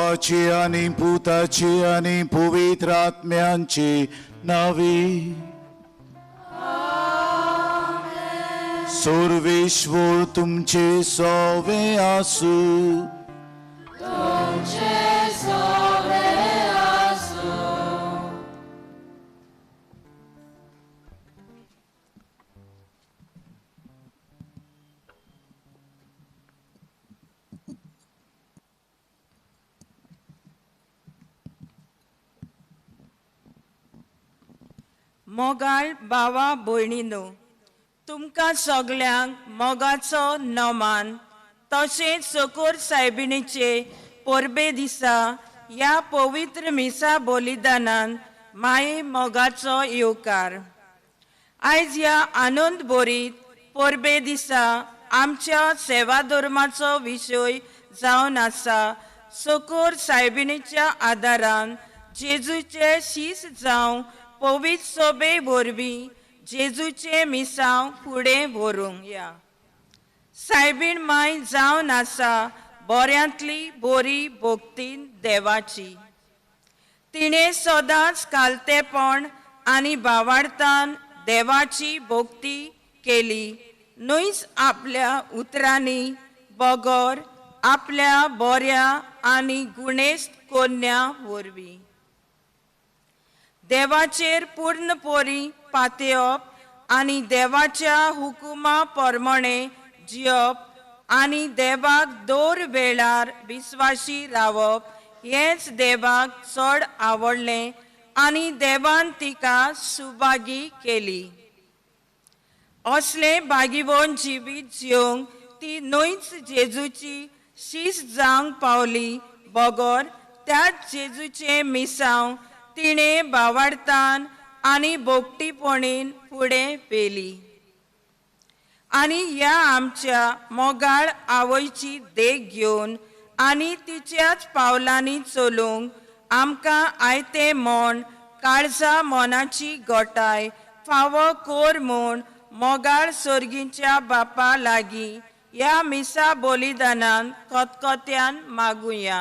बापाची आनी पुताची आनी पवित्र आत्म्यांची नावी. सर्वेश्वर तुमचे सोवे आसू. तुमचे सोवे आसू. मोगाळ भावा भयणीनो, तुमकां सगल्यांक मोगाचो नमान तशेंच सोकोर सायबिणीचे परबे दिसा ह्या पवित्र मिसा बलिदानान माये मोगाचो येवकार. आयज ह्या आनंद भरीत परबे दिसा आमच्या सेवा धर्माचो विशय जावन आसा सोकोर सायबिणीच्या आदारान जेजूचे शीस जावं पवित्र सोबे वरवीं जेजूचें मिसांव फुडें व्हरूंक या. सायबीण माय जावन आसा बऱ्यांतली बोरी भक्तीन देवाची. तिणें सदांच कालतेपण आनी भावार्थान देवाची भक्ती केली, न्हयच आपल्या उतरांनी बगर आपल्या बऱ्या आनी गुणेस्त कोन्या वरवीं. देवाचेर पूर्ण पोरी पातेवप आनी देवाच्या हुकुमा प्रमाणे जियप आनी देवाक दर वेळार विस्वाशी रावप हेंच देवाक चड आवडलें आनी देवान तिका सुभागी केली. असलें भागीवन जिवीत जिवंक ती न्हयच जेजूची शीस जावंक पावली बगर त्याच जेजूचें मिसांव तिणें भावार्थान आनी बोगटीपणीन फुडें पेली. आनी ह्या आमच्या मोगाळ आवयची देख घेवन आनी तिच्याच पावलांनी चलूंक आमकां आयतें म्हण काळजा मनाची गोटाय फावो कोर म्हूण मोगाळ सोर्गीच्या बापा लागीं ह्या मिसा बलिदानान खतखत्यान मागुया.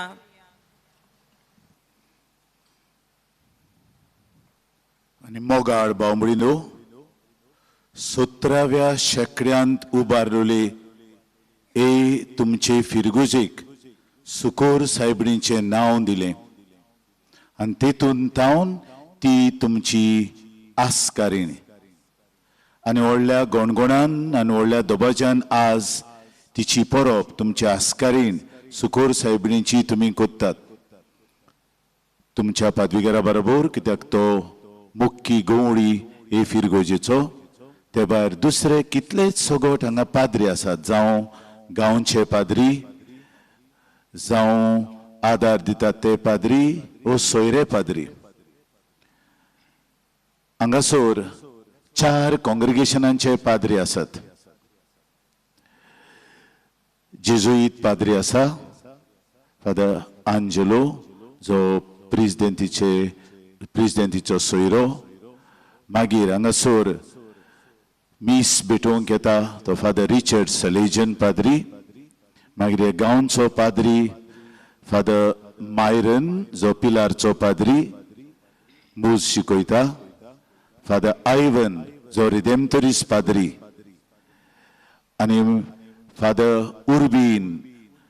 आनी मोगाळ भावंबडिनो, 17व्या शेंकड्यांत उबारलेले ए तुमचे फिरगुजेक सुकोर सायबिणीचें नांव दिलें आनी तेतून तावन ती तुमची आस्कारीण. आनी व्हडल्या गणगणान आनी व्हडल्या दबाज्यान आज तिची परब तुमची आस्कारीण सुकोर सायबिणीची तुमी कोत्तात तुमच्या पादविगारा बरोबर, कित्याक तो मुक्की गवळी हे फिरगोजेचो. ते भायर दुसरे कितलेच सगट हांगा पाद्री आसात, जावं गांवचे पाद्री, जावं आदार दितात ते पाद्री ओ सोयरे पाद्री. हांगासर 4 काँग्रेगेशनांचे पाद्री आसात. जेजुईत पाद्री आसा फादर आंजेलो जो प्रेजिडेंटीचो सोयरो. मागीर हांगासर मीस भेटोवंक येता तो फादर रिचर्ड सलेजन पाद्री. मागीर गांवचो पाद्री फादर मायरन जो पिलारचो पाद्री मूज शिकयता. फादर आयवन जो रिदेमतरीस पाद्री आनी फादर उर्बीन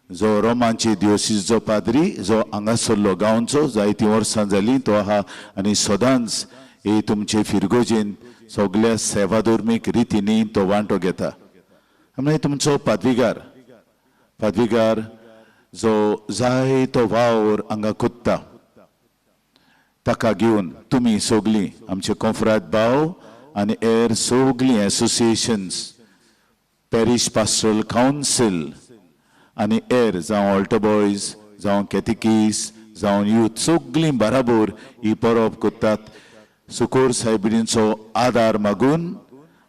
जो रोमांचे दियोसीसचो पाद्री जो हांगासरलो गांवचो जायतीं वर्सां जालीं तो आहा आनी सदांच हे तुमचे फिरगोजेन सगल्या सेवाधर्मीक रितींनी तो वांटो घेता. म्हणजे तुमचो पादविगार, पादविगार जो जाय तो वावर हांगा कोत्ता ताका घेवन तुमी सगलीं आमचे कोंफ्राद भाव आनी हेर सगलीं एसोसिएशन्स, पॅरीश पास्टरल कावन्सील आनी हेर जावं ऑल्टो बॉयज, जावं कॅथिकीस, जावं यूथ, सगलीं बराबर ही परब कोत्तात सुकोर सायबिणीचो आदार मागून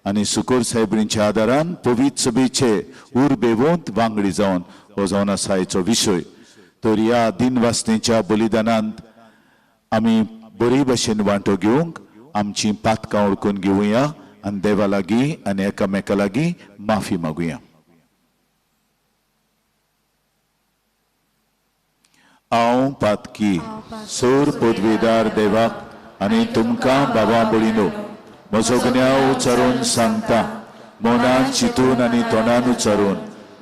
आनी सुकोर सायबिणीच्या आदारान पवित्र सभेचे उर्बेवंत वांगडी जावन हो जावन आसा हाचो विशय. तर ह्या दिनवासनेच्या बलिदानांत आमी बरी भशेन वांटो घेवंक आमची पातकां ओळखून घेवया आनी देवा लागीं आनी एकामेका लागीं माफी मागुया. हांव पातकी सोर पदवीदार देवाक आनी तुमकां बाबा बळिनो म्हजो गुन्यांव उच्चारून सांगता, मनान चिंतून आनी तोंडान उच्चारून,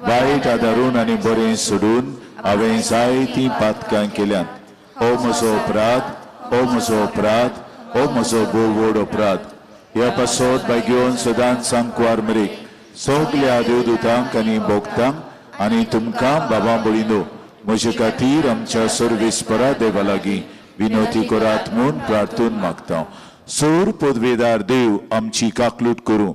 वायट आदारून आनी बरें सोडून हांवें जायतीं पातकां केल्यांत. हो म्हजो अपराध, हो म्हजो अपराध, हो म्हजो भोव व्हड अपराध. ह्या पासत भाग्योवन सदांच सांकवार मरेक सगल्या देवदूतांक आनी भोगतांक आनी तुमकां बाबा बळिनो म्हजे खातीर आमच्या सर्वेस्परा देवा लागीं विनवती करात म्हूण प्रार्थून मागता. सोर पदवेदार देव आमची काकलूट करूं,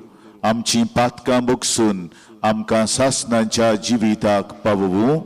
आमची पातकां बगसून आमकां सासणाच्या जिविताक पावोवूं.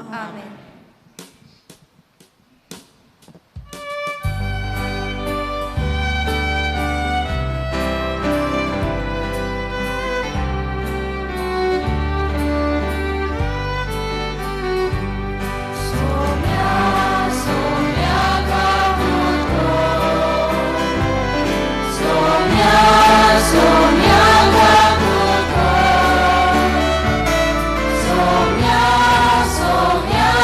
Sonia, Sonia.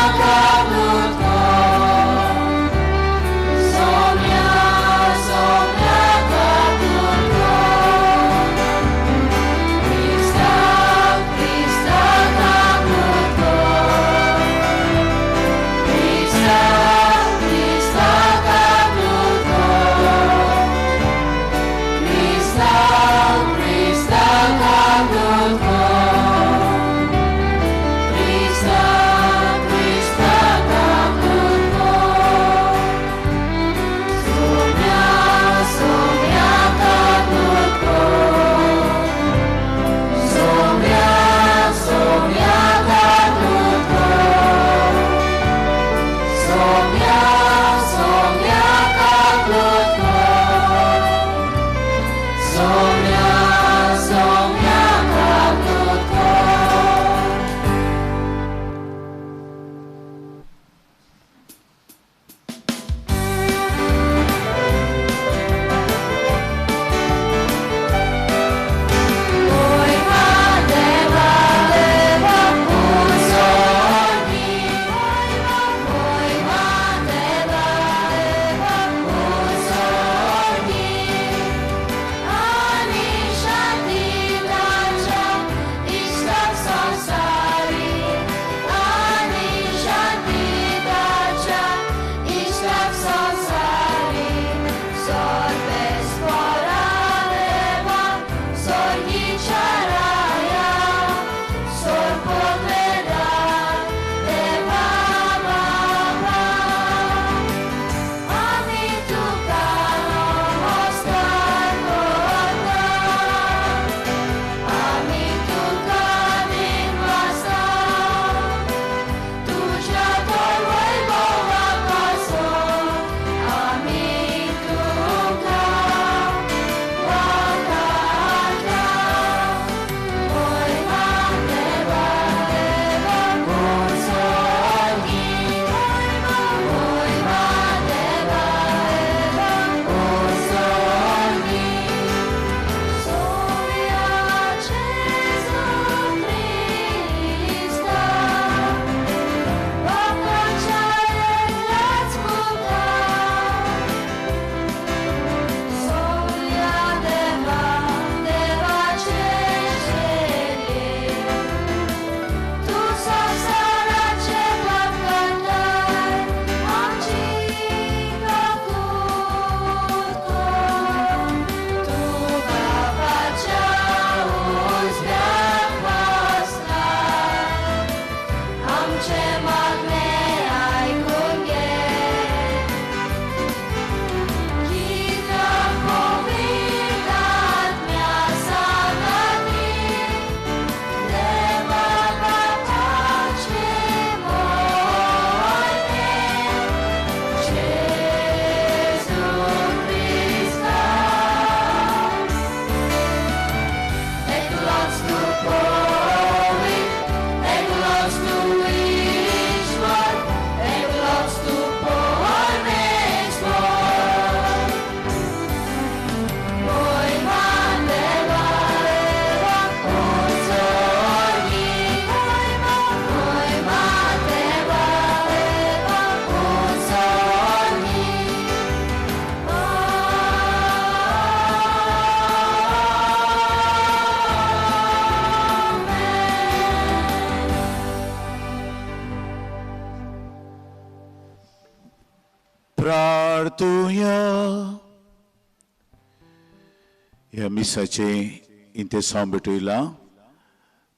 ह्या मिसाचें इंतेसांव भेटयलां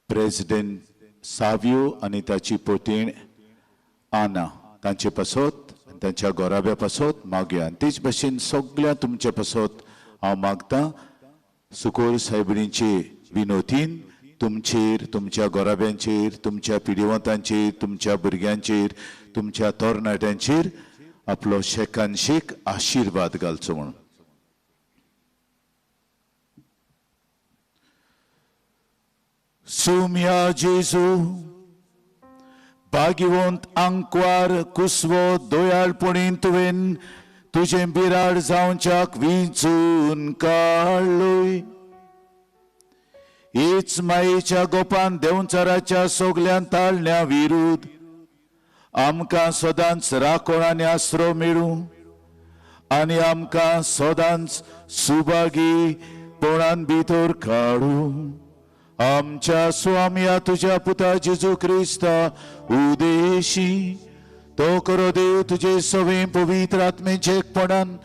प्रेजिडेंट सावियो आनी ताची पोतीण आना तांचे पासत आनी तांच्या गोराब्या पासत मागया. आनी तेच भशेन सगळ्या तुमचे पासत हांव मागतां सुकोर सायबिणीचे विनोतीन तुमचेर, तुमच्या गोराब्यांचेर, तुमच्या पिडिवंतांचेर, तुमच्या भुरग्यांचेर, तुमच्या तरणाट्यांचेर आपलो शेकान शेक आशिर्वाद घालचो म्हणून. सुम्या जेजू भाग्यवंत आंकवार कुसवो दयाळपणीन तुवें तुजें बिराड जावच्याक विंचून काडलोय. हीच मायेच्या गोपान देंवचाराच्या सगल्यान ताळण्या विरुद्ध आमकां सदांच राखण आनी आसरो मेळूं आनी आमकां सदांच सुभागी पणान भितर काडूं. आमच्या स्वामया तुज्या पुता जेजू क्रिस्ता उदेशी तो करो देव तुजे सवे पवित्र आत्मेचे एकपणान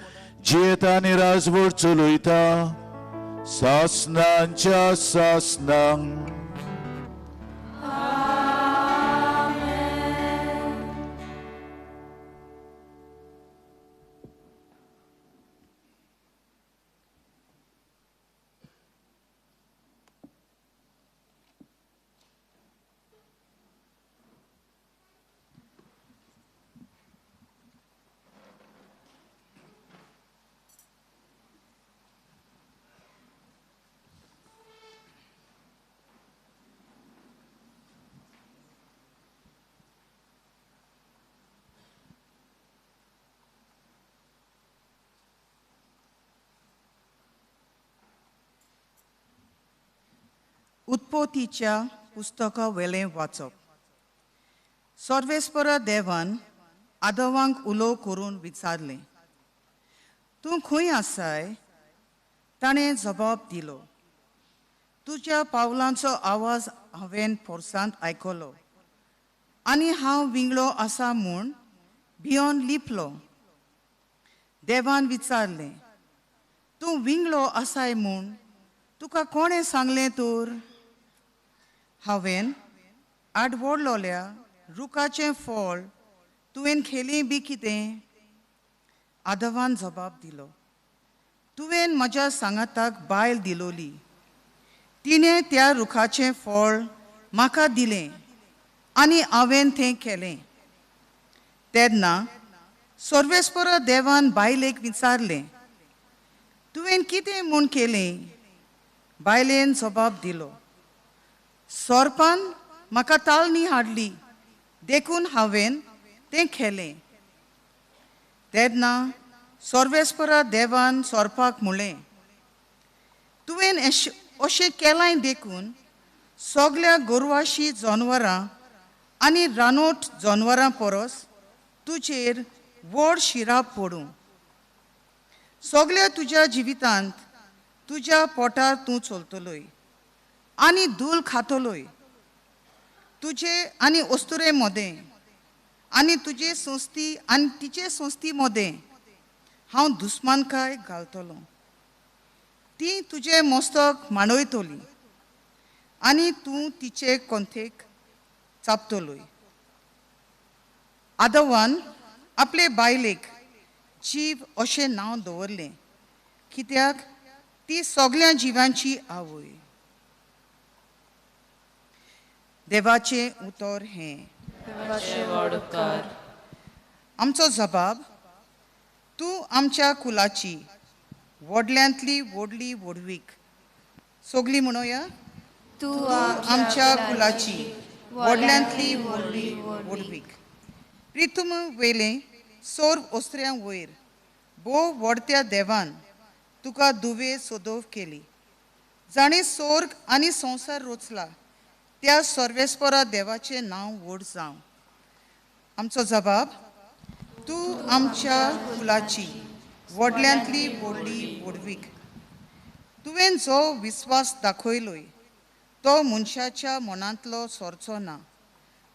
जियेता आनी राजवट चलयता सासनांच्या सासनांक. उत्पत्तीच्या पुस्तका वेलें वाचप. सर्वेस्पर देवान आदवांक उलो करून विचारलें, तूं खंय आसाय? ताणें जबाब दिलो, तुज्या पावलांचो आवाज हांवें फोर्सांत आयकलो आनी हांव विंगळो आसा म्हूण भियोन लिपलो. देवान विचारलें, तूं विंगळो आसाय म्हूण तुका कोणें सांगलें तर? हांवें आडवडलोल्या रुखाचें फळ तुवें खेलें बी कितें? आदवान जबाब दिलो, तुवें म्हज्या सांगाताक बायल दिलोली, तिणें त्या रुखाचें फळ म्हाका दिलें आनी हांवें तें केलें. तेन्ना सर्वेस्पर देवान बायलेक विचारलें, तुवें कितें म्हूण केलें? बायलेन जबाब दिलो, सोरपान म्हाका तालणी हाडली देखून हांवें तें खेलें. तेन्ना सर्वेस्परा देवान सोरपाक म्हणलें, तुवें अशें केलांय देखून सगल्या गोरवाशी जनवरां आनी रानोट जनवरां परस तुजेर व्हड शिराप पडूं. सगल्या तुज्या जिवितांत तुज्या पोटार तूं चलतलोय आनी धूल खातलोय. तुजे आनी अस्तुरे मदें आनी तुजे संस्थी आनी तिचे संस्थी मदें हांव दुस्मानकाय घालतलो. ती तुजें मस्तक मांडयतली आनी तूं तिचे कोंथेक चापतलोय. आदवान आपले बायलेक जीव अशें नांव दवरलें कित्याक ती सगळ्या जिवांची आवय. देवाचें उतर हें. आमचो जबाब, तूं आमच्या कुलाची व्हडल्यांतली व्हडली व्हडवीक. सगळीं म्हणोया, तूं आमच्या कुलाची व्हडल्यांतली व्हडली व्हडवीक. प्रितुम वेलें सोर्व ओसऱ्यां वयर भोव व्हडत्या देवान तुका दुवे सोदोव केली. जाणें सोर्ग आनी संवसार रचला त्या सर्वेस्परा देवाचें नांव व्हड जावं. आमचो जबाब, तूं आमच्या कुलाची व्हडल्यांतली व्हडली व्हडवीक. तुवें जो विस्वास दाखयलोय तो मनशाच्या मनांतलो सरचो ना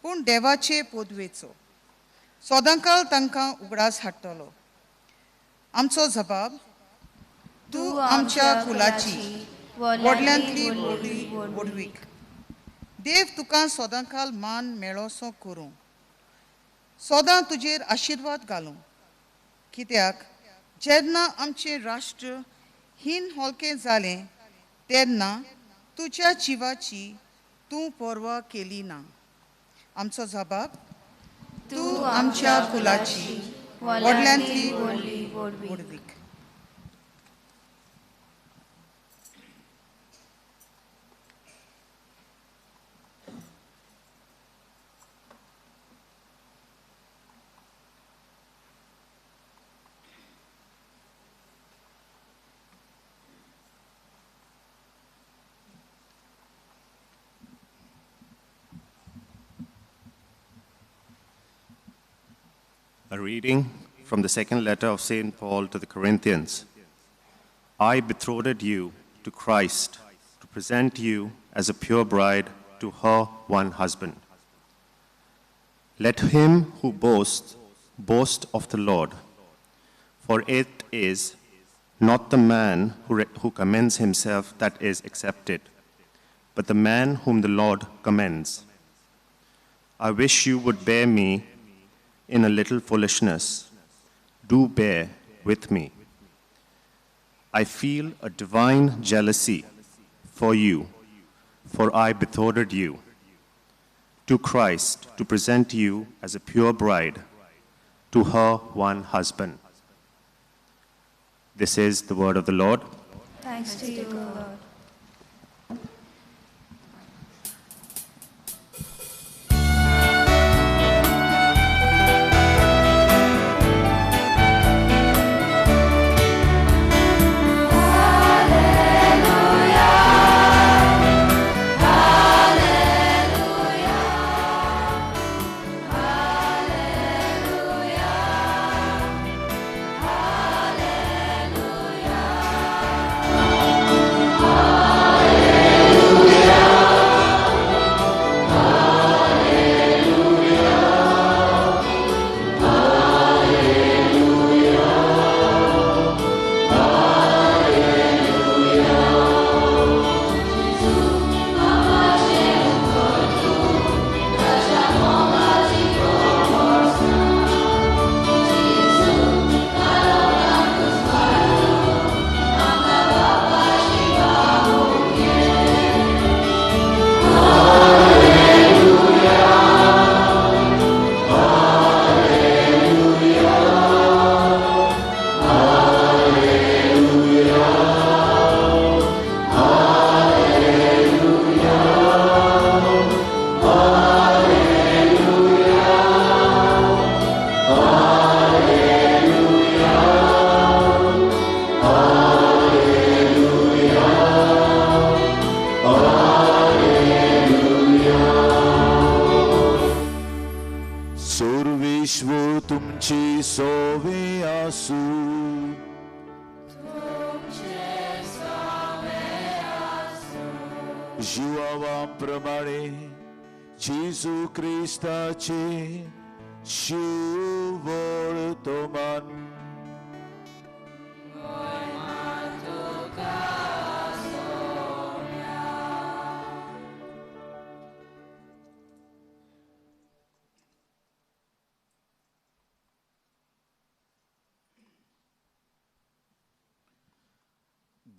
पूण देवाचे पदवेचो सदांकाळ तांकां उगडास हाडटलो. आमचो जबाब, तूं आमच्या कुलाची व्हडल्यांतली व्हडली व्हडवीक. देव तुका सदांकाल मान मेळोसो करूं, सदां तुजेर आशिर्वाद घालूं. कित्याक जेन्ना आमचें राष्ट्र हीन हलकें जालें तेन्ना तुज्या जिवाची तूं पर्वा केली ना. आमचो जबाब, तूं आमच्या कुलाची व्हडल्यांतली व्हडली व्हडवीक. A reading from the second letter of St. Paul to the Corinthians. I betrothed you to Christ to present you as a pure bride to her one husband. Let him who boasts, boast of the Lord. For it is not the man who commends himself that is accepted, but the man whom the Lord commends. I wish you would bear me in a little foolishness. Do bear with me. I feel a divine jealousy for you, for I betrothed you to Christ to present you as a pure bride to her one husband. This is the word of the Lord. Thanks to you, Lord.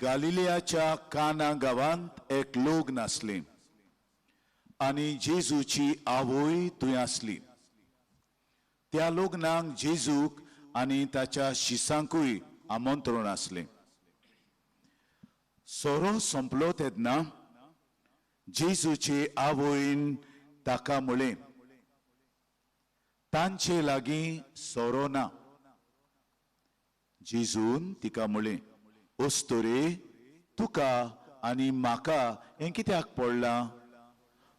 गालिलियाच्या काना गांवांत एक लग्न आसलें आनी जेजूची आवय थंय आसली. त्या लग्नाक जेजूक आनी ताच्या शिसांकूय आमंत्रण आसलें. सोरो सोंपलो तेन्ना जेजूचे आवयन ताका म्हळें, तांचे लागीं सोरो ना. जेजून तिका म्हळें, अस्तुरे, तुका आनी म्हाका हें कित्याक पडलां?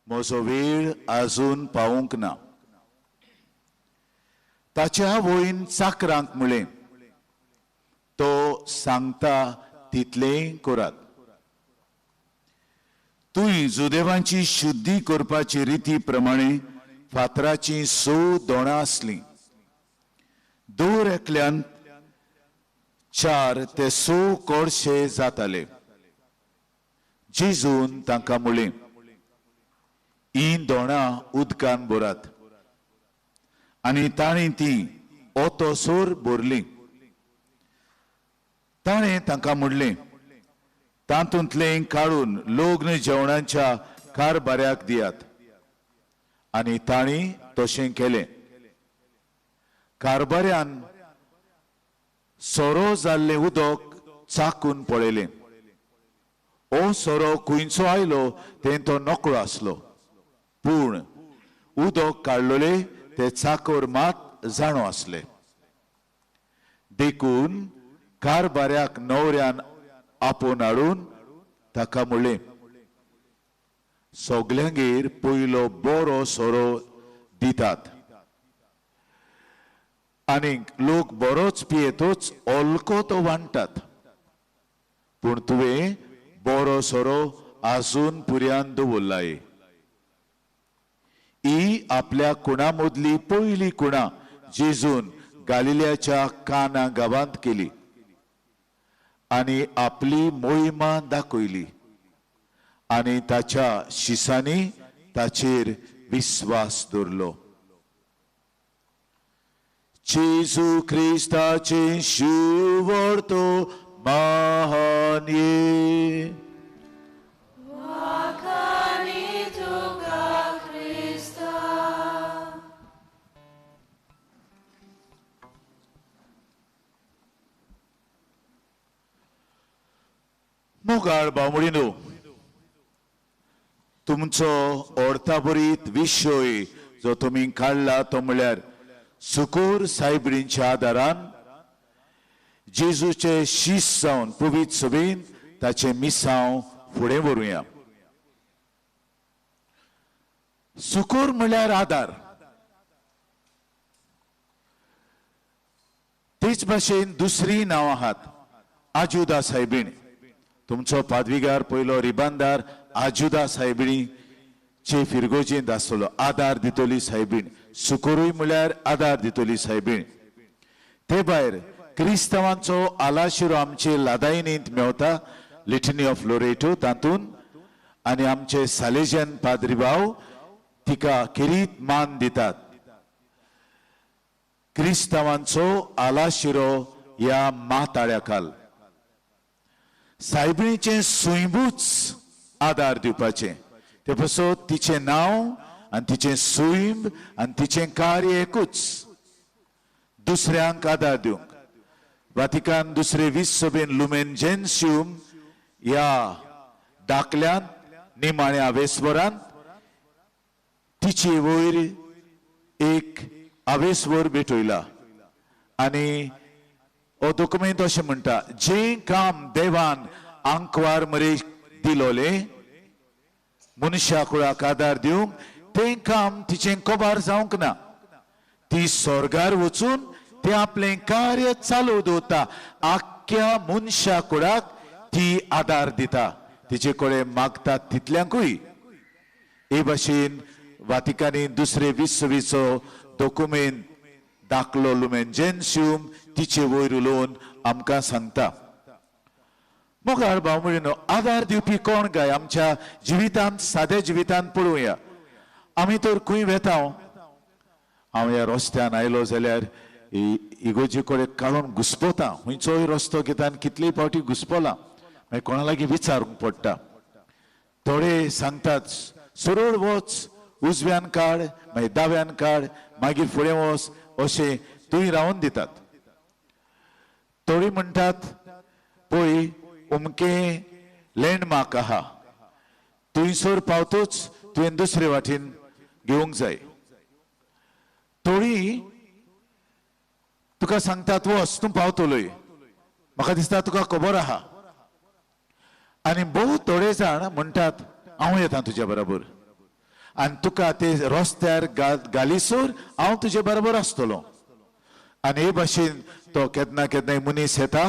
म्हजो वेळ आजून पावूंक ना. ताच्या आवयन चाकरांक म्हळें, तो सांगता तितलें करात. तुंय जुदेवांची शुद्धी करपाची रिती प्रमाणे फातराचीं 6 दोणां आसलीं. दर एकल्यान 4 ते 6 कोळशे जाताले. जेजून तांकां म्हणलें, हीं दोणां उदकान भरात. आनी ताणें ती ओतोसोर भरली. ताणें तांकां म्हणलें, तातूंतलें काडून लग्न जेवणाच्या कारभाऱ्याक दियात. आनी तांणी तशें केलें. कारभाऱ्यान सोरो जाल्लें उदक चाकून पळयलें. ओ सोरो खंयचो आयलो तें तो नकळो आसलो, पूण उदक काडलोले ते चाकोर मात जाणो आसले. देखून कारभाऱ्याक न्हवऱ्यान आपोवन हाडून ताका म्हणलें, सगल्यांगेर पयलो बरो सोरो दितात आनी लोक बरोच पियेतोच हलको तो वांट्टात, पूण तुवें बरो सोरो आजून पुऱ्यान दवरलाय. ही आपल्या कुणा मदली पयली कुणा जेजून गालिल्याच्या काना गांवांत केली आनी आपली मोहिमा दाखयली आनी ताच्या शिसांनी ताचेर विस्वास दवरलो. जेजू क्रिस्ताचे शिवर्तो महान ये. मोगाळ बावडीनो, तुमचो अर्थाभरीत विशय जो तुमी काडला तो म्हळ्यार सुकूर सायबिणीच्या आदारान जेजूचे शीस जावन पवित्र सभेन ताचें मिसांव फुडें व्हरुया. सुकूर म्हळ्यार आदार. तेच भाशेन दुसरी नांव आहात, आजुदा सायबीण. तुमचो पादविगार पयलो रिबांदार आजुदा सायबिणी चे फिरगोजेंत आसतलो, आदार दितली सायबीण. सुकूरूय म्हळ्यार आदार दितली सायबीण. ते भायर क्रिस्तांवांचो आलाशिरो आमचे लादायनींत मेवता, लिटनी ऑफ लोरेटो तातूंत, आनी आमचे सालेजियन पाद्री भाव तिका खेरीत मान दितात. क्रिस्तांवांचो आलाशिरो ह्या माताळ्या खाल सायबिणीचें सुंयबूच आदार दिवपाचें. ते पासत तिचें नांव आनी तिचें सुंयब आनी तिचें कार्य एकूच, दुसऱ्यांक आदार दिवंक. वातिकान दुसरे 20 सभेन लुमेन जेन्सियम ह्या दाखल्यांत निमाण्या आवेसवरांत तिचे वयर एक आवेसवर भेटयला आनी हो दोकुमेंत अशें म्हणटा, जें काम देवान आंकवार मरे दिलोलें मनशा कुळाक आदार दिवंक, तें काम तिचें कबार जावंक ना. ती स्वर्गार वचून तें आपलें कार्य चालू दवरता. आख्ख्या मनशा कुळाक ती आदार दिता, तिचे कडेन मागतात तितल्यांकूय. हे भाशेन वातिकानी दुसरे 20 सभेचो दोकुमेंत दाखलो लुमेन जेन्सियम तिचे वयर उलोवन आमकां सांगता. मोगाळ भाव भयणीनो, आदार दिवपी कोण काय आमच्या जिवितांत, साद्या जिवितांत पळोवया. आमी तर खंय वेता, हांव ह्या रस्त्यान आयलो जाल्यार इगोजी कडेन काडून घुसपता, खंयचोय रस्तो घेता आनी कितलेय फावटी घुसपला, मागीर कोणा लागीं विचारूंक पडटा. थोडे सांगतात सरळ वच, उजव्यान काड, मागीर दाव्यान काड, मागीर फुडें वच, अशें थंय रावन दितात. थोडी म्हणटात पळय अमकें लँडमार्क आहा, थंयसर पावतूच तुवें दुसरे वाटेन घेवंक जाय. थोडी तुका सांगतात वच, तूं पावतलोय, म्हाका दिसता तुका खबर आहा. आनी भोव थोडे जाण म्हणटात हांव येता तुज्या बरोबर आनी तुका ते रस्त्यार घालीसर हांव तुजे बरोबर आसतलो. आनी हे भाशेन तो केन्ना केन्नाय मनीस येता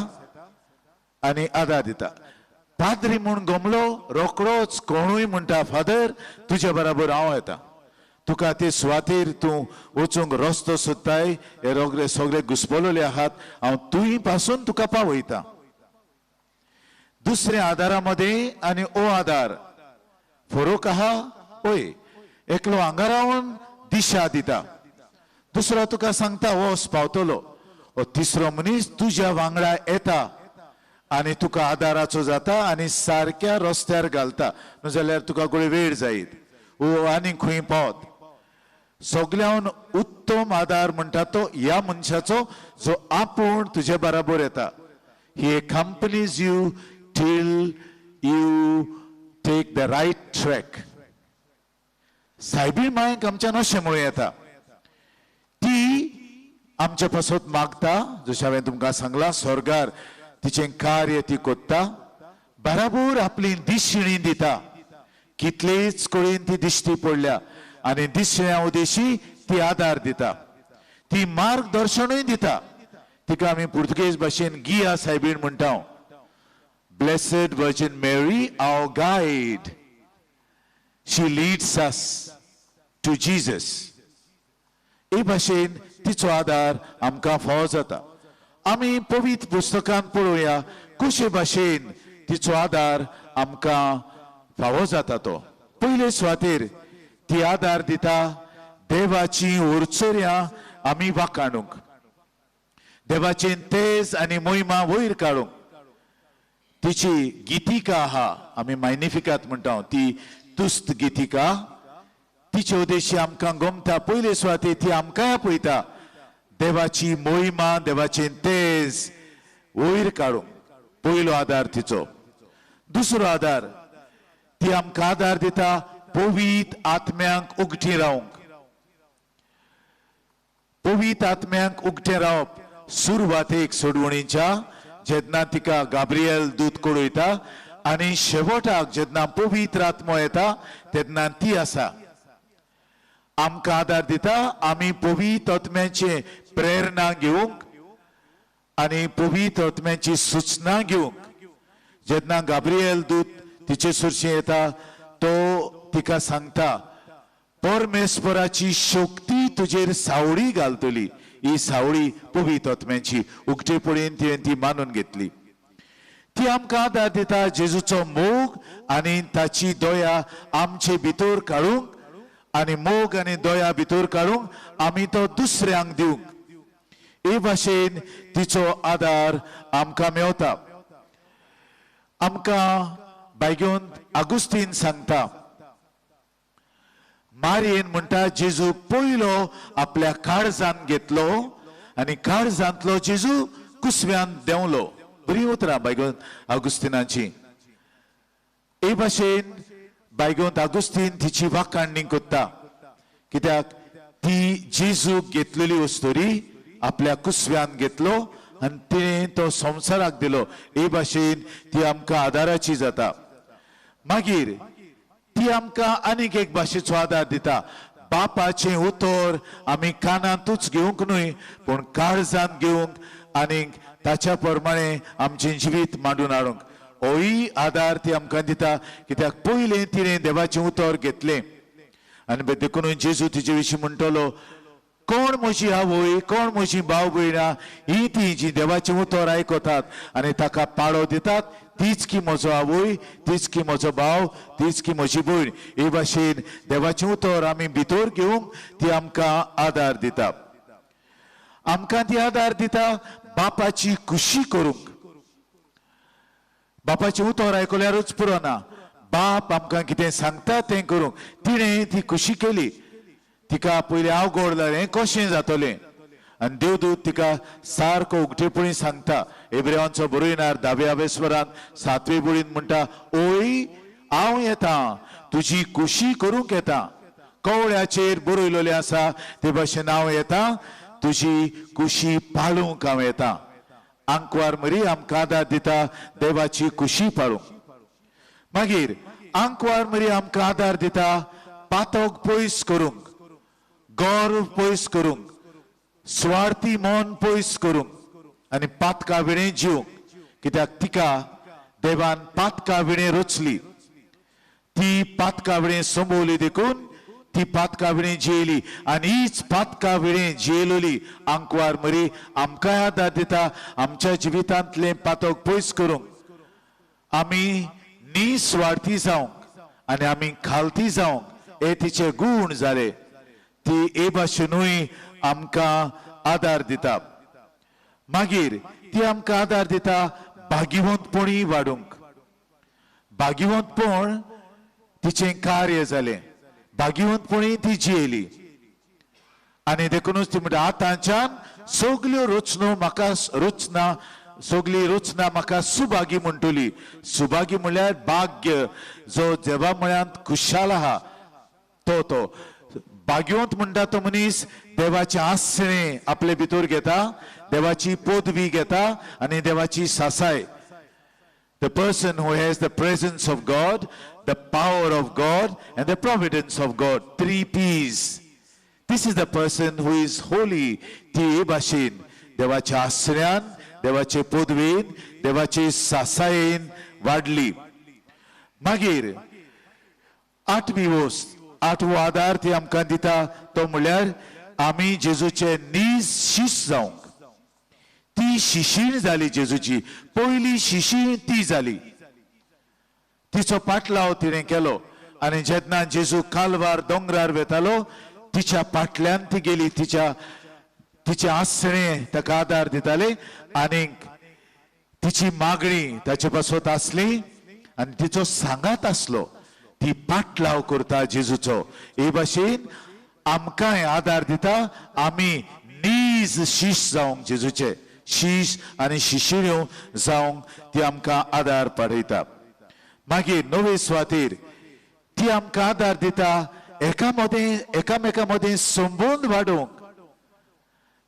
आनी आदार दिता. पाद्री म्हूण गमलो रोकडोच कोणूय म्हणटा फादर तुजे बरोबर हांव येता, तुका ते सुवातेर तूं वचूंक रस्तो सोदताय, हे रोगले सगळे घुसपलोले आहात, हांव तुंय पासून तुका पावयता. दुसऱ्या आदारा मदें आनी ओ आदार फरक आहा. ओय, एकलो हांगा रावन दिशा दिता, दुसरो तुका सांगता वच पावतलो, ओ तिसरो मनीस तुज्या वांगडा येता आनी तुका आदाराचो जाता आनी सारक्या रस्त्यार घालता, न्हू जाल्यार तुका गोळी वेळ जायत ओ आनी खंय पावत. सगल्यान उत्तम आदार म्हणटा तो ह्या मनशाचो जो आपूण तुजे बराबर येता. He accompanies you till you take the right track. सायबीण मायक आमच्यान अशें म्हणूं येता, ती आमच्या पासत मागता, जशें हांवें तुमकां सांगलां स्वर्गार तिचें कार्य ती कोत्ता, बराबर आपली दिशणी दिता. कितलेच कडेन ती दिश्टी पडल्या आनी दिसण्या उदेशी ती आदार दिता, ती मार्गदर्शनूय दिता. तिका आमी पुर्तुगेज भाशेन गिया सायबीण म्हणटा. Blessed Virgin Mary, our guide, she leads us to Jesus. हे भाशेन तिचो आदार आमकां फावो जाता. आमी पवित्र पुस्तकांत पळोवया कशे भाशेन तिचो आदार आमकां फावो जाता तो. पयले सुवातेर ती आदार दिता देवाची उरचर्या आमी वाखाणूंक, देवाचें तेज आनी मोहिमा वयर काडूंक. तिची गितिका आहा, आमी मायनिफिकात म्हणटा ती तुस्त गितिका, तिचे उद्देशी आमकां गोमता. पयले सुवातेर ती आमकांय पळयता देवाची मोहिमा, देवाचें तेज वयर काडूंक, पयलो आदार तिचो. दुसरो आदार, ती आमकां आदार दिता पवित्र आत्म्यांक उगटी रावंक. पवित्र आत्म्यांक उगटें रावप सुरवातेक सोडवणीच्या जेन्ना तिका गाब्रियल दूत कडयता आनी शेवटाक जेन्ना पवित्र आत्मो येता तेन्ना ती आसा आमकां आदार दिता. आमी पवित्र आत्म्याची प्रेरणा घेवंक आनी पवित्र आत्म्याची सुचना घेवंक. जेन्ना गाब्रियल दूत तिचे सुरशी येता तो तिका सांगता परमेश्वराची शक्ती तुजेर सावळी घालतली. ही सावळी पवित्र आत्म्याची उगटे पळयन तिणें ती मानून घेतली. ती आमकां आदार दिता जेजूचो मोग आनी ताची दया आमचे भितर काडूंक आनी मोग आनी दया भितर काडूंक आमी तो दुसऱ्यांक दिवंक. हे भाशेन तिचो आदार आमकां मेवता. आमकां बायगेवन आगुस्तीन सांगता, मारयेन म्हणटा जेजू पयलो आपल्या काळजान घेतलो आनी काळजांतलो जेजू कुसव्यान देंवलो. बरी उतरां बायगोन आगुस्तिनाची. हे भाशेन बायगोन आगुस्तीन तिची वाखाणणी करता, कित्याक ती जेजूक घेतलेली वस्तुरी आपल्या कुसव्यान घेतलो आनी तिणें तो संवसाराक दिलो. हे भाशेन ती आमकां आदाराची जाता. मागीर ती आमकां आनीक एक भाशेचो आदार दिता. बापाचें उतर आमी कानांतूच घेवंक न्हय पूण काळजान घेवंक आनीक ताच्या प्रमाणे आमचें जिवीत मांडून हाडूंक. होय आदार ती आमकां दिता, कित्याक पयलें तिणें देवाचें उतर घेतलें आनी देखून जेजू तिचे विशीं म्हणटलो कोण म्हजी आवय, कोण म्हजी भाव भयणां, ही ती जी देवाचें उतर आयकतात आनी ताका पाळो दितात तीच की म्हजो आवय, तीच की म्हजो भाव, तीच की म्हजी भयण. हे भाशेन देवाचें उतर आमी भितर घेवंक ती आमकां आदार दिता. आमकां ती आदार दिता बापाची खुशी करूंक. बापाचें उतर आयकल्यारूच पुरो ना, बाप आमकां कितें सांगता तें करूंक. तिणें ती खुशी केली. तिका पयलें अवघड जालें कशें जातलें आनी देवदूत तिका सारको उगटेपणी सांगता. एब्रेवांचो बरोयनार धाव्या वेस्वरान सातवे बोळीन म्हणटा ओय हांव येता तुजी खुशी करूंक येता. कवळ्याचेर बरयलेलें आसा ते भाशेन हांव येता तुजी खुशी पाळूंक हांव येता. आंकवार मरी आमकां आदार दिता देवाची खुशी पाळूंक. मागीर आंकवार मरी आमकां आदार दिता पातक पयस करूंक, गौरव पयस करूंक, स्वार्थी मन पयस करूंक आनी पातका विणें जिवंक. कित्याक तिका देवान पातका विणें रचली, ती पातका विणें संबोवली देखून ती पातका विणें जियेली आनी हीच पातका विणें जियेलोली आंकवार मरी आमकांय आदार दिता आमच्या जिवितांतलें पातक पयस करूंक. आमी निस्वार्थी जावंक आनी आमी खालती जावंक हे तिचे गूण जाले. ती हे भाशेनूय आमकां आदार दिता. मागीर ती आमकां आदार दिता भाग्यवंतपणी वाडूंक. भाग्यवंतपण तिचें कार्य जालें, भाग्यवंतपणी ती जियेली. आनी देखूनच ती म्हणटा आतांच्यान सगल्यो रचनो म्हाका रचना सगली रचना म्हाका सुभागी म्हणटली. सुभागी म्हणल्यार भाग्य, जो देवा म्हळ्यांत खुशाल आहा तो तो भाग्यवंत म्हणटा. तो मनीस देवाचें आसणें आपले भितर घेता, देवाची पदवी घेता आनी देवाची सासाय. The person who has the presence of God, the power of God and the providence of God, 3 P's. This is the person who is holy. ती हे भाशेन देवाच्या आसऱ्यान, देवाचे पदवेन, देवाचे सासायेन वाडली. मागीर आठवी वस्त, आठवो आदार ती आमकां दिता तो म्हणल्यार आमी जेजूचे नीज शीश जावंक. ती शिशीण जाली जेजूची, पयली शिशीण ती जाली. तिचो पाटलाव तिणें केलो आनी जेन्ना जेजू कालवार दोंगरार वेतालो तिच्या पाटल्यान ती गेली. तिच्या तिचे आसणें ताका आदार दिताले आनीक तिची मागणी ताचे पासत आसली आनी तिचो सांगात आसलो. ती पाटलाव करता जेजूचो. हे भाशेन आमकांय आदार दिता आमी नीज शीश जावंक, जेजूचे शीश आनी शिशिण्यो जावंक ती आमकां आदार पाडयता. मागीर नवे सुवातेर ती आमकां आदार दिता एकामदें एकामेका मदें संबंद वाडोवंक.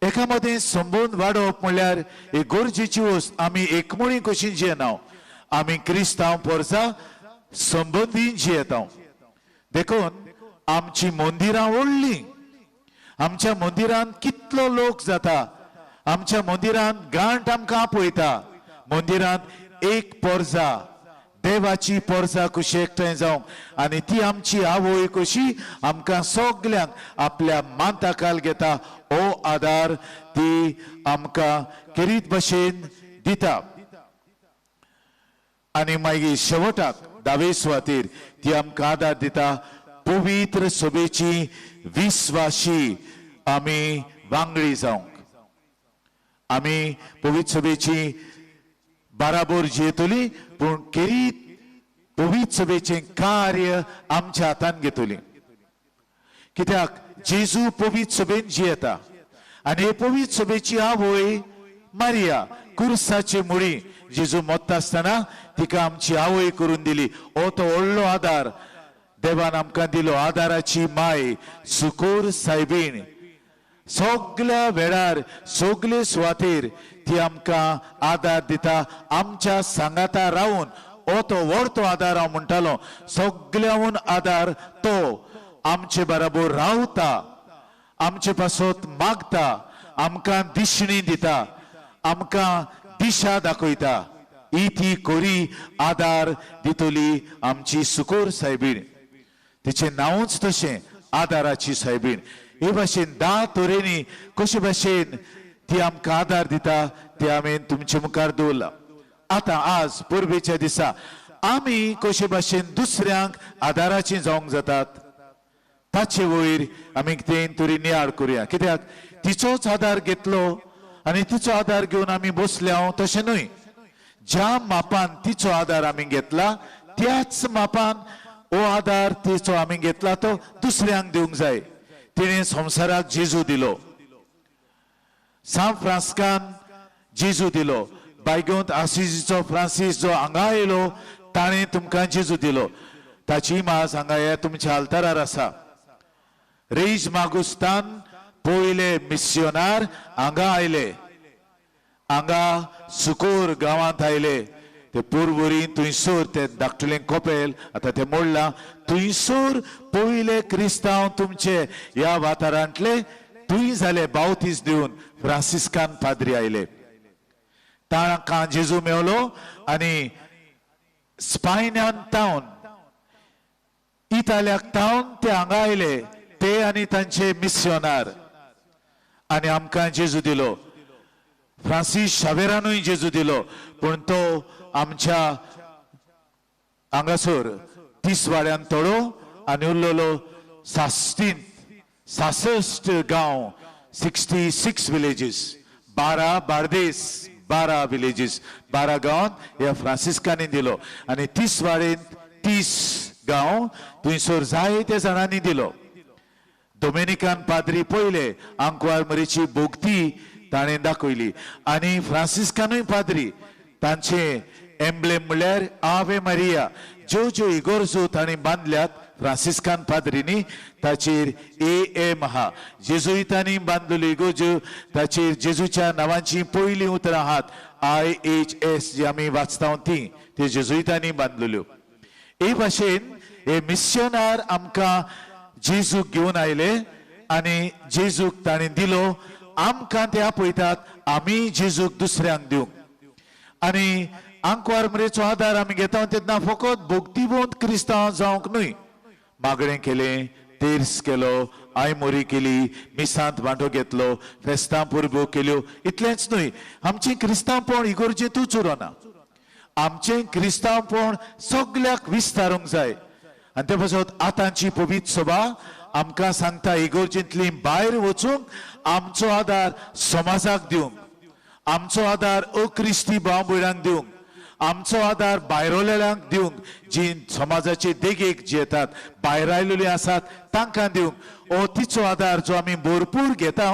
एकामदें संबंद वाडोवप म्हणल्यार एक गरजेची वस्त. आमी एकमुळी कशी जियेना, आमी क्रिस्तांव पोरसा संबंदीन जियेता. देखून आमची मंदिरां व्हडलीं, आमच्या मंदिरांत कितलो लोक जाता, आमच्या मंदिरांत गांठ आमकां आपयता. मंदिरांत एक पोरसा, देवाची पोरसा कशी एकठांय जावंक आनी ती आमची आवय कशी आमकां सगल्यांक आपल्या मांताकाल घेता. हो आदार ती आमकां खेरीत भशेन दिता. आनी मागीर शेवटाक दावे सुवातेर ती आमकां आदार दिता पवित्र सभेची विस्वाशी आमी वांगडी जावंक. आमी पवित्र सभेची बराबर जियेतली पूण खेरीत पवित्र सभेचें कार्य आमच्या हातान घेतली. कित्याक जेजू पवित्र सभेन जियेता आनी हे पवित्र सभेची आवय मारिया कुर्साची मुळी जेजू मोत्ता आसतना तिका आमची आवय करून दिली. हो तो व्हडलो आदार देवान आमकां दिलो. आदाराची माय सुकूर सायबीण सगल्या वेळार सगले सुवातेर ती आमकां आदार दिता. आमच्या सांगाता रावून हो तो व्हडतो आदार हांव म्हणटालो. सगल्याहून आदार तो आमचे बराबर रावता, आमचे पासत मागता, आमकां दिशणी दिता, आमकां दिशा दाखयता. ही ती कोरी आदार दितली आमची सुकूर सायबीण. तिचें नांवूच तशें आदाराची सायबीण. हे भाशेन 10 तरेनी कशे भाशेन ती आमकां आदार दिता ते हांवें तुमचे मुखार दवरला. आतां आज परबेच्या दिसा आमी कशे भाशेन दुसऱ्यांक आदाराची जावंक जातात ताचे वयर आमी कितें तरी नियाळ करुया. कित्याक तिचोच आदार घेतलो आनी तिचो आदार घेवन आमी बसले हांव तशें न्हय. ज्या मापान तिचो आदार आमी घेतला त्याच मापान हो आदार तिचो आमी घेतला तो दुसऱ्यांक दिवंक जाय. तिणें संवसाराक जेजू दिलो, सान फ्रांस्कान जेजू दिलो, बायगोंत आसिजीचो फ्रांसीस जो हांगा आयलो ताणें तुमकां जेजू दिलो. ताची मास हांगा ह्या तुमच्या आल्तारार आसा. रेज मागुस्तान पयले मिस्योनार हांगा आयले, हांगा सुकूर गांवांत आयले. ते पुर्वरी थंयसर ते धाकटुलें कोपेल आतां तें मोडलां, थंयसर पयले क्रिस्तांव तुमचे ह्या वाठारांतले थंय जाले बावतीस दिवन फ्रांसिस्कान पाद्री आयले. तांकां जेजू मेवलो आनी स्पायनान तावन इतालियाक तावन ते हांगा आयले, ते आनी तांचे मिस्योनार, आनी आमकां जेजू दिलो. फ्रांसीस शावेरानूय जेजू दिलो पूण तो आमच्या हांगासर तिसवाड्यान थोडो आनी उरलेलो 66 गांव, 66 विलेजीस, 12 बार्देस, 12 विलेजीस, 12 गांवांत ह्या फ्रांसिस्कांनी दिलो आनी तिसवाडेंत 30 गांव थंयसर जायते जाणांनी दिलो. डोमेनिकान पाद्री पयले आंकवार मरीची भोगती ताणें दाखयली आनी फ्रांसिस्कानूय पाद्री तांचे एम्ब्लेम म्हणल्यार आवे मारिया. ज्यो ज्यो इगोर्जो तांणी बांदल्यात फ्रांसिस्कान पाद्रींनी ताचेर ए एम आहा. जेजुईतांनी बांदलेल्यो इगोर्जो ताचेर जेजूच्या नांवांची पयलीं उतरां आहात, I H S G आमी वाचता ती ते जेजुईतांनी बांदलेल्यो. हे भाशेन हे मिशनार आमकां जेजूक घेवन आयले आनी जेजूक ताणें दिलो. आमकां ते आपयतात आमी जेजूक दुसऱ्यांक दिवंक. आनी आंकवार मरेचो आदार आमी घेता तेन्ना फकत भोगतीवंत क्रिस्तांव जावंक न्हय, मागणें केलें, तेर्स केलो, आयमोरी केली, मिसांत वांटो घेतलो, फेस्तां परबो केल्यो, इतलेंच न्हय. आमचें क्रिस्तांवपण इगोर्जेंतूच उरना, आमचें क्रिस्तांवपण सगल्याक विस्तारूंक जाय. आनी ते पासत आतांची पवित्र सभा आमकां सांगता इगोर्जेंतली भायर वचूंक आमचो आदार समाजाक दिवंक, आमचो आदार अक्रिस्ती भाव भयणांक दिवंक, आमचो आदार भायरोलेल्यांक दिवंक, जी समाजाचे देगेक जी येतात भायर आयलेली आसात तांकां दिवंक. ओ तिचो आदार जो आमी भरपूर घेता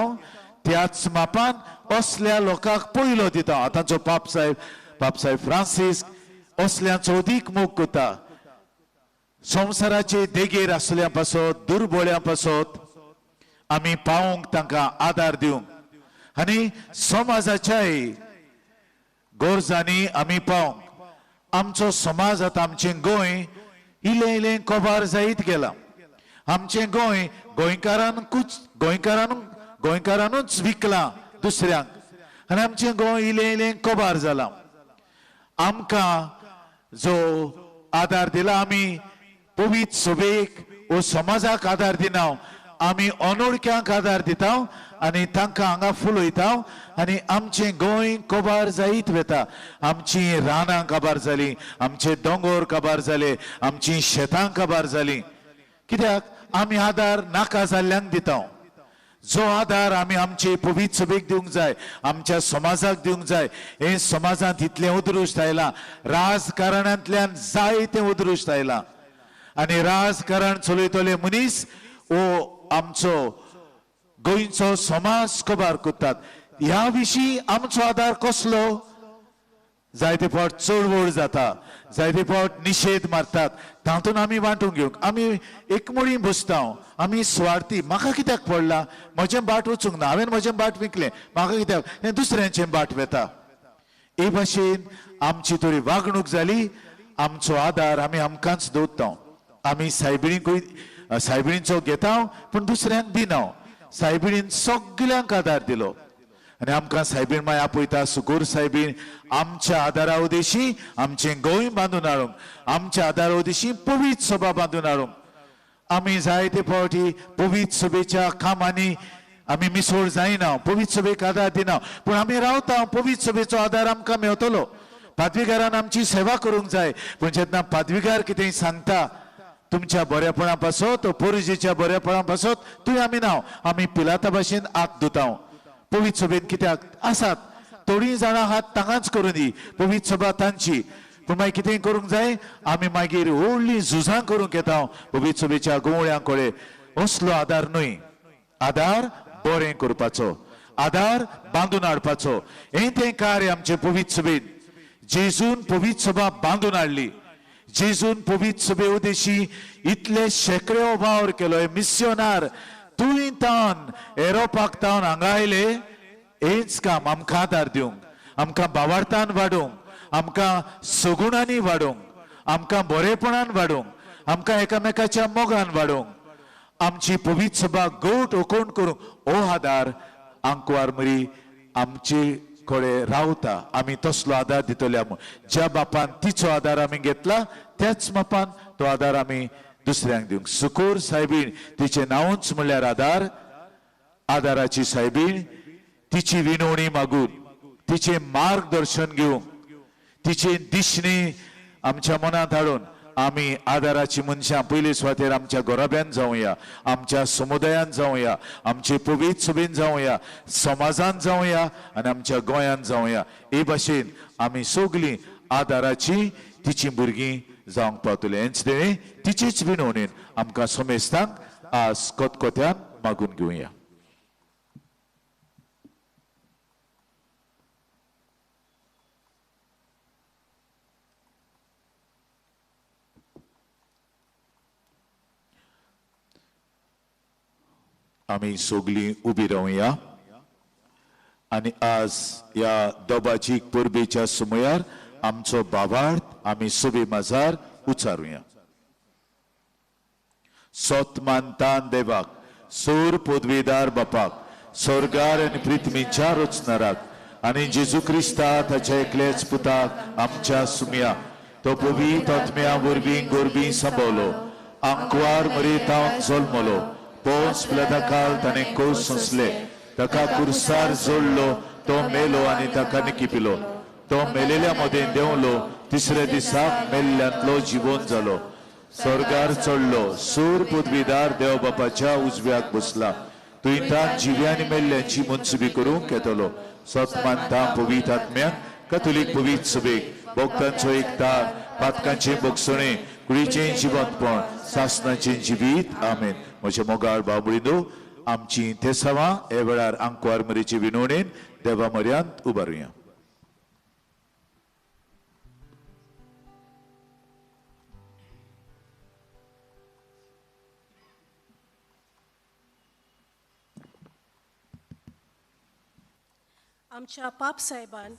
त्याच मापान असल्या लोकांक पयलो दिता. आतांचो पापसाहेब फ्रांसीस असल्यांचो अदीक मोग करता. संवसाराचे देगेर आसल्या पासत, दुर्बोळ्यां पासत आमी पावोवंक तांकां आदार दिवंक आनी समाजाच्याय गरजांनी आमी पावंक. आमचो समाज आतां आमचें गोंय इल्लें इल्लें कबार जायत गेलां. आमचें गोंय गोंयकारानूच विकलां दुसऱ्यांक आनी आमचें गोंय इल्लें इल्लें कबार जालां. आमकां जो आदार दिला आमी पवित्र सभेक वो समाजाक आदार दिना, आमी अनोळख्यांक आदार दिता आनी तांकां हांगा फुलयता आनी आमचें गोंय कबार जायत वता. आमचीं रानां काबार जालीं, आमचे दोंगोर काबार जाले, आमचीं शेतां काबार जालीं. कित्याक आमी आदार नाका जाल्ल्यांक दिता. जो आदार आमी आमचे पवित्र सभेक दिवंक जाय, आमच्या समाजाक दिवंक जाय. हें समाजांत इतलें अदृश्ट आयलां, राजकारणांतल्यान जायतें अदृश्ट आयलां आनी राजकारण चलयतले मनीस वो आमचो गोंयचो समाज कबार करतात. ह्या विशीं आमचो आदार कसलो? जायते फावट चळवळ जाता, जायते फावट निशेध मारतात, तातूंत आमी वांटून घेवंक आमी एकमुळी बसता, आमी स्वार्थी. म्हाका कित्याक पडला, म्हजें बाट वचूंक ना, हांवें म्हजें बाट विकलें, म्हाका कित्याक, हें दुसऱ्यांचें बाट वेता. हे भाशेन आमची थोडी वागणूक जाली. आमचो आदार आमी आमकांच दवरता. आमी सायबिणीकूय सायबिणीचो घेता पूण दुसऱ्यांक दिना. सायबिणीन सगल्यांक आदार दिलो आनी आमकां सायबीण माय आपयता. सुगूर सायबीण आमच्या आदारा उदेशी आमचें गोंय बांदून हाडूंक, आमच्या आदारा उदेशी पवित्र सभा बांदून हाडूंक. आमी जायते फावटी पवित्र सभेच्या कामांनी आमी मिसोळ जायना, पवित्र सभेक आदार दिना, पूण आमी रावता पवित्र सभेचो आदार आमकां मेळटलो. पादवीगारान आमची सेवा करूंक जाय, पूण जेन्ना पादवीगार कितें सांगता तुमच्या बऱ्यापणा पासत, पोरजेच्या बऱ्यापणा पासत तुवें आमी ना, आमी पिलाता भाशेन आत धुता. पवित्र सभेन कित्याक आसात थोडीं जाणां हात तांकांच करूं दी, पवित्र सभा तांची. पूण मागीर कितें करूंक जाय, आमी मागीर व्हडलीं झुजां करूंक येता पवित्र सभेच्या गवळ्यां कडेन. असलो आदार न्हय, आदार बरें करपाचो, आदार बांदून हाडपाचो. हें तें कार्य आमचें पवित्र सभेन. जेजून पवित्र सभा बांदून हाडली. जेजून पवित्र सभे उदेशी इतले शेंकडे वावर केलो. हे मिस्योनार तुंय तावन एरोपाक तावन हांगा आयले, हेंच काम आमकां आदार दिवंक, आमकां भावार्थान वाडोवंक, आमकां सगुणांनी वाडोवंक, आमकां बरेपणान वाडोवंक, आमकां एकामेकाच्या मोगान वाडोवंक, आमची पवित्र सभा गोट ओकोण करूंक. हो आदार आंकवार मरी आमचे कडेन रावता. आमी तसलो आदार दितले. ज्या बापान तिचो आदार आमी घेतला त्याच बापान तो आदार आमी दुसऱ्यांक दिवंक. सुकूर सायबीण तिचें नांवूच म्हणल्यार आदार. आदाराची सायबीण तिची विनवणी मागून, तिचें मार्गदर्शन घेवंक, तिचे दिशणी आमच्या मनांत हाडून आमी आदाराची मनशां पयले सुवातेर आमच्या घराब्यान जावया, आमच्या समुदायान जावया, आमचे पवित्र सभेन जावया, समाजान जावया आनी आमच्या गोंयान जावया. हे भाशेन आमी सगळीं आदाराची तिची भुरगीं जावंक पावतलीं. हेंच तेणें तिचेच विनवणेन आमकां समेस्तांक आज कोतकोत्यान मागून घेवया. आमी सगळीं उबी रावया आनी आज ह्या दोबाजीक परबेच्या सुमयार आमचो भावार्थ आमी सभे माजार उचारुया. सोत मानतान देवाक, सोर पदवीदार बापाक, स्वर्गार आनी पृथ्वीच्या रचणाराक आनी जेजू क्रिस्ता ताच्या एकल्याच पुताक आमच्या सुमया, तो पवित्र आत्म्या वरवीं गोरबी सांबावलो, आंकवार मरेतावन जल्मलो, पोंस पिलाताकाल ताणें कोस सोंसले, ताका कुर्सार जोडलो, तो मेलो आनी ताका निकिपिलो, तो मेलेल्या मदें देंवलो, तिसऱ्या दिसाक मेल्ल्यांतलो जिवन जालो, स्वर्गार चडलो, सूर पदवीदार देव बापाच्या उजव्याक बसला, तुंयतान जिव्यानी मेल्ल्यांची मनसुबी करूंक येतलो. सत मानता पवित्र आत्म्याक, कथोलीक पवित्र सभेक, भक्तांचो एकतार, पातकांचें भोगसणें, कुडीचें जिवंतपण, सासनाचें जिवीत. आमेन. म्हज्या मोगाळ बाबुळींनो, आमची तेसावां हे वेळार आंकवार मरेचे विनवणेन देवा म्हऱ्यांत उबारुया. आमच्या पाप साहेबान,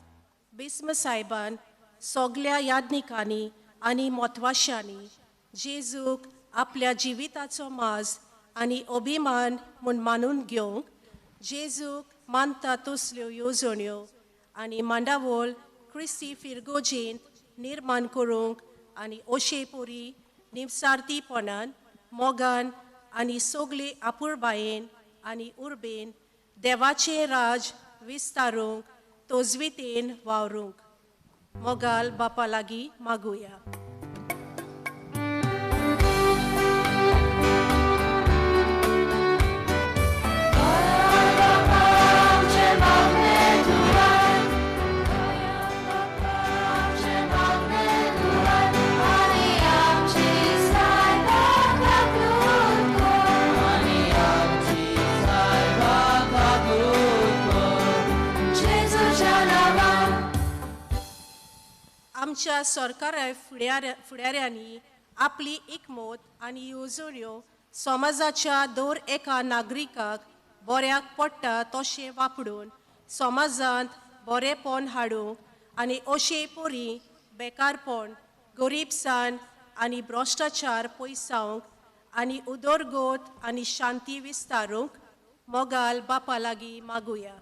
बिस्म साहेबान, सगल्या यादनिकांनी आनी मोतवाश्यांनी जेजूक आपल्या जिविताचो माज आनी अभिमान म्हूण मानून घेवंक जेजूक मानता तसल्यो येवजण्यो आनी मांडावळ क्रिस्ती फिरगोजेंत निर्माण करूंक आनी ओशेपुरी निमसार्थीपणान, मोगान आनी सगळे आपुरबायेन आनी उर्बेन देवाचें राज विस्तारूंक तोजवितेन वावरूंक मोगाल बापा लागीं मागुया. आमच्या सरकारा फुडाऱ्यांनी आपली एकमत आनी येवजण्यो समाजाच्या दर एका नागरिकाक बऱ्याक पडटा तशें वापरून समाजांत बरेंपण हाडूंक आनी अशे परी बेकारपण, गरीबसाण आनी भ्रश्टाचार पयसावंक आनी उदरगत आनी शांती विस्तारूंक मोगाल बापा लागीं मागुया.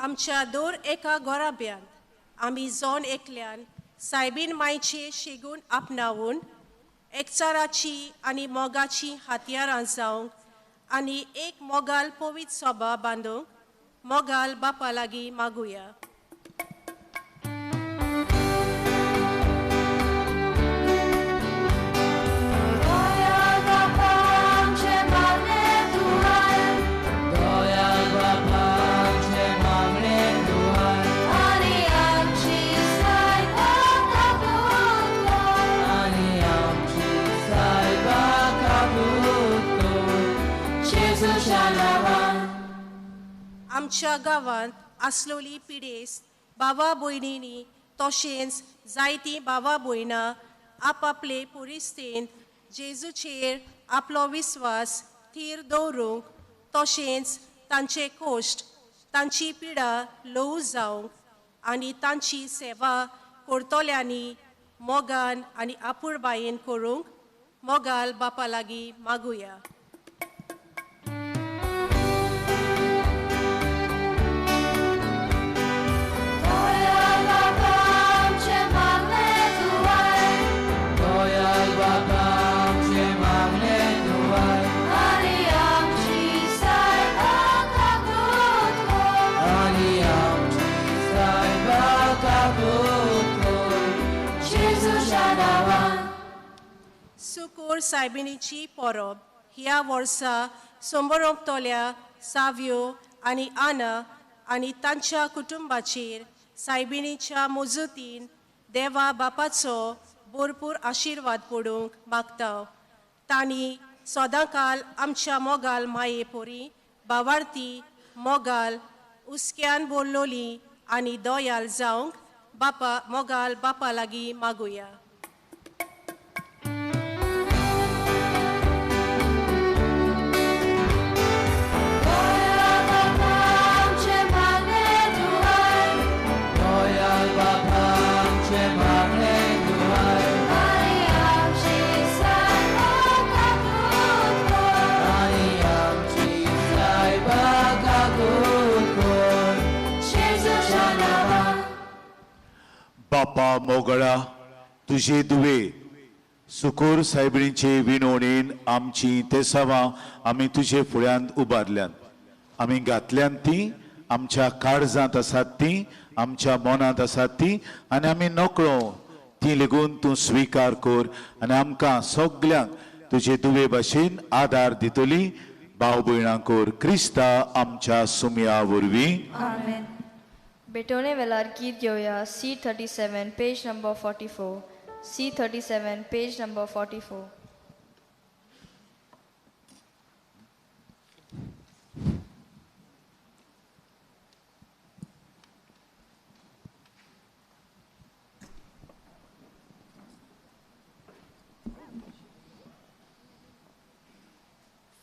आमच्या दर एका घराब्यांत आमी जण एकल्यान सायबीन मायचे शेगून आपणावून एकचाराची आनी मोगाची हत्यारां जावंक आनी एक मोगाल पवित्र सभा बांदूंक मोगाल बापा लागीं मागुया. आमच्या गांवांत आसलोली पिडेस्त बाबा भयणींनी तशेंच जायतीं बाबा भयणां आपापले परिस्थितींत जेजूचेर आपलो विस्वास थीर दवरूंक तशेंच तांचे कोश्ट, तांची पिडा ल्हवू जावंक आनी तांची सेवा करतल्यांनी मोगान आनी आपुरबायेन करूंक मोगाल बापा लागीं मागुया. सायबिणीची परब ह्या वर्सा समोरतल्या साव्यो आनी आना आनी तांच्या कुटुंबाचेर सायबिणीच्या मजतीन देवा बापाचो भरपूर आशिर्वाद पडूंक मागता. तांणी सदांकाल आमच्या मोगाल माये परी भावार्थी मोगाल हुस्क्यान भरलोली आनी दयाल जावंक बापा मोगाल बापा लागीं मागुया. बापा मोगळा तुजे दुवे सुकूर सायबिणीचे विनवणेन आमची तेसावां आमी तुजे फुड्यांत उबारल्यांत. आमी घातल्यांत ती आमच्या काळजांत आसात ती आमच्या मनांत आसात ती आनी आमी नकळो ती लेगून तूं स्विकार कर आनी आमकां सगल्यांक तुजे दुवे भाशेन आदार दितली. भाव भयणां कर क्रिस्ता आमच्या सुमया वरवीं. आमेन. बेटोणे वेलार गीत घेवया. C37 page number 44. C37 page number 44.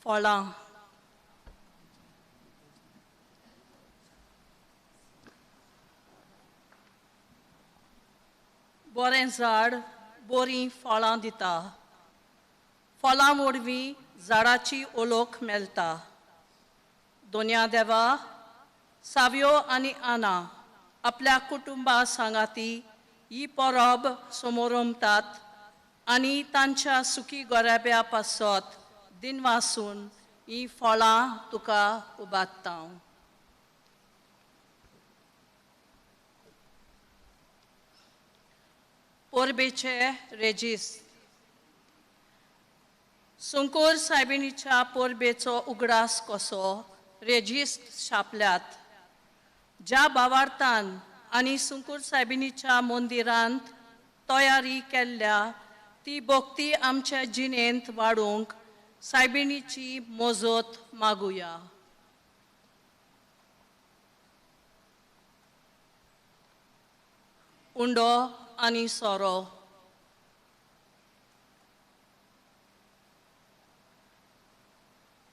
फळां बरें झाड बरीं फळां दिता. फळां वरवीं झाडाची ओळख मेळटा. दोनया देवा सावयो आनी आना आपल्या कुटुंबा सांगाती ही परब समोरमतात आनी तांच्या सुखी गोराब्या पासत दिनवासून ही फळां तुका उबारता. परबेचे रेजिस्त सुंकोर सायबिणीच्या परबेचो उगडास कसो रेजिस्त छापल्यात. ज्या भावार्थान आनी सुंकूर सायबिणीच्या मंदिरांत तयारी केल्ल्या ती भक्ती आमच्या जिणेंत वाडोवंक सायबिणीची मजत मागुया. उंडो आनी सोरो.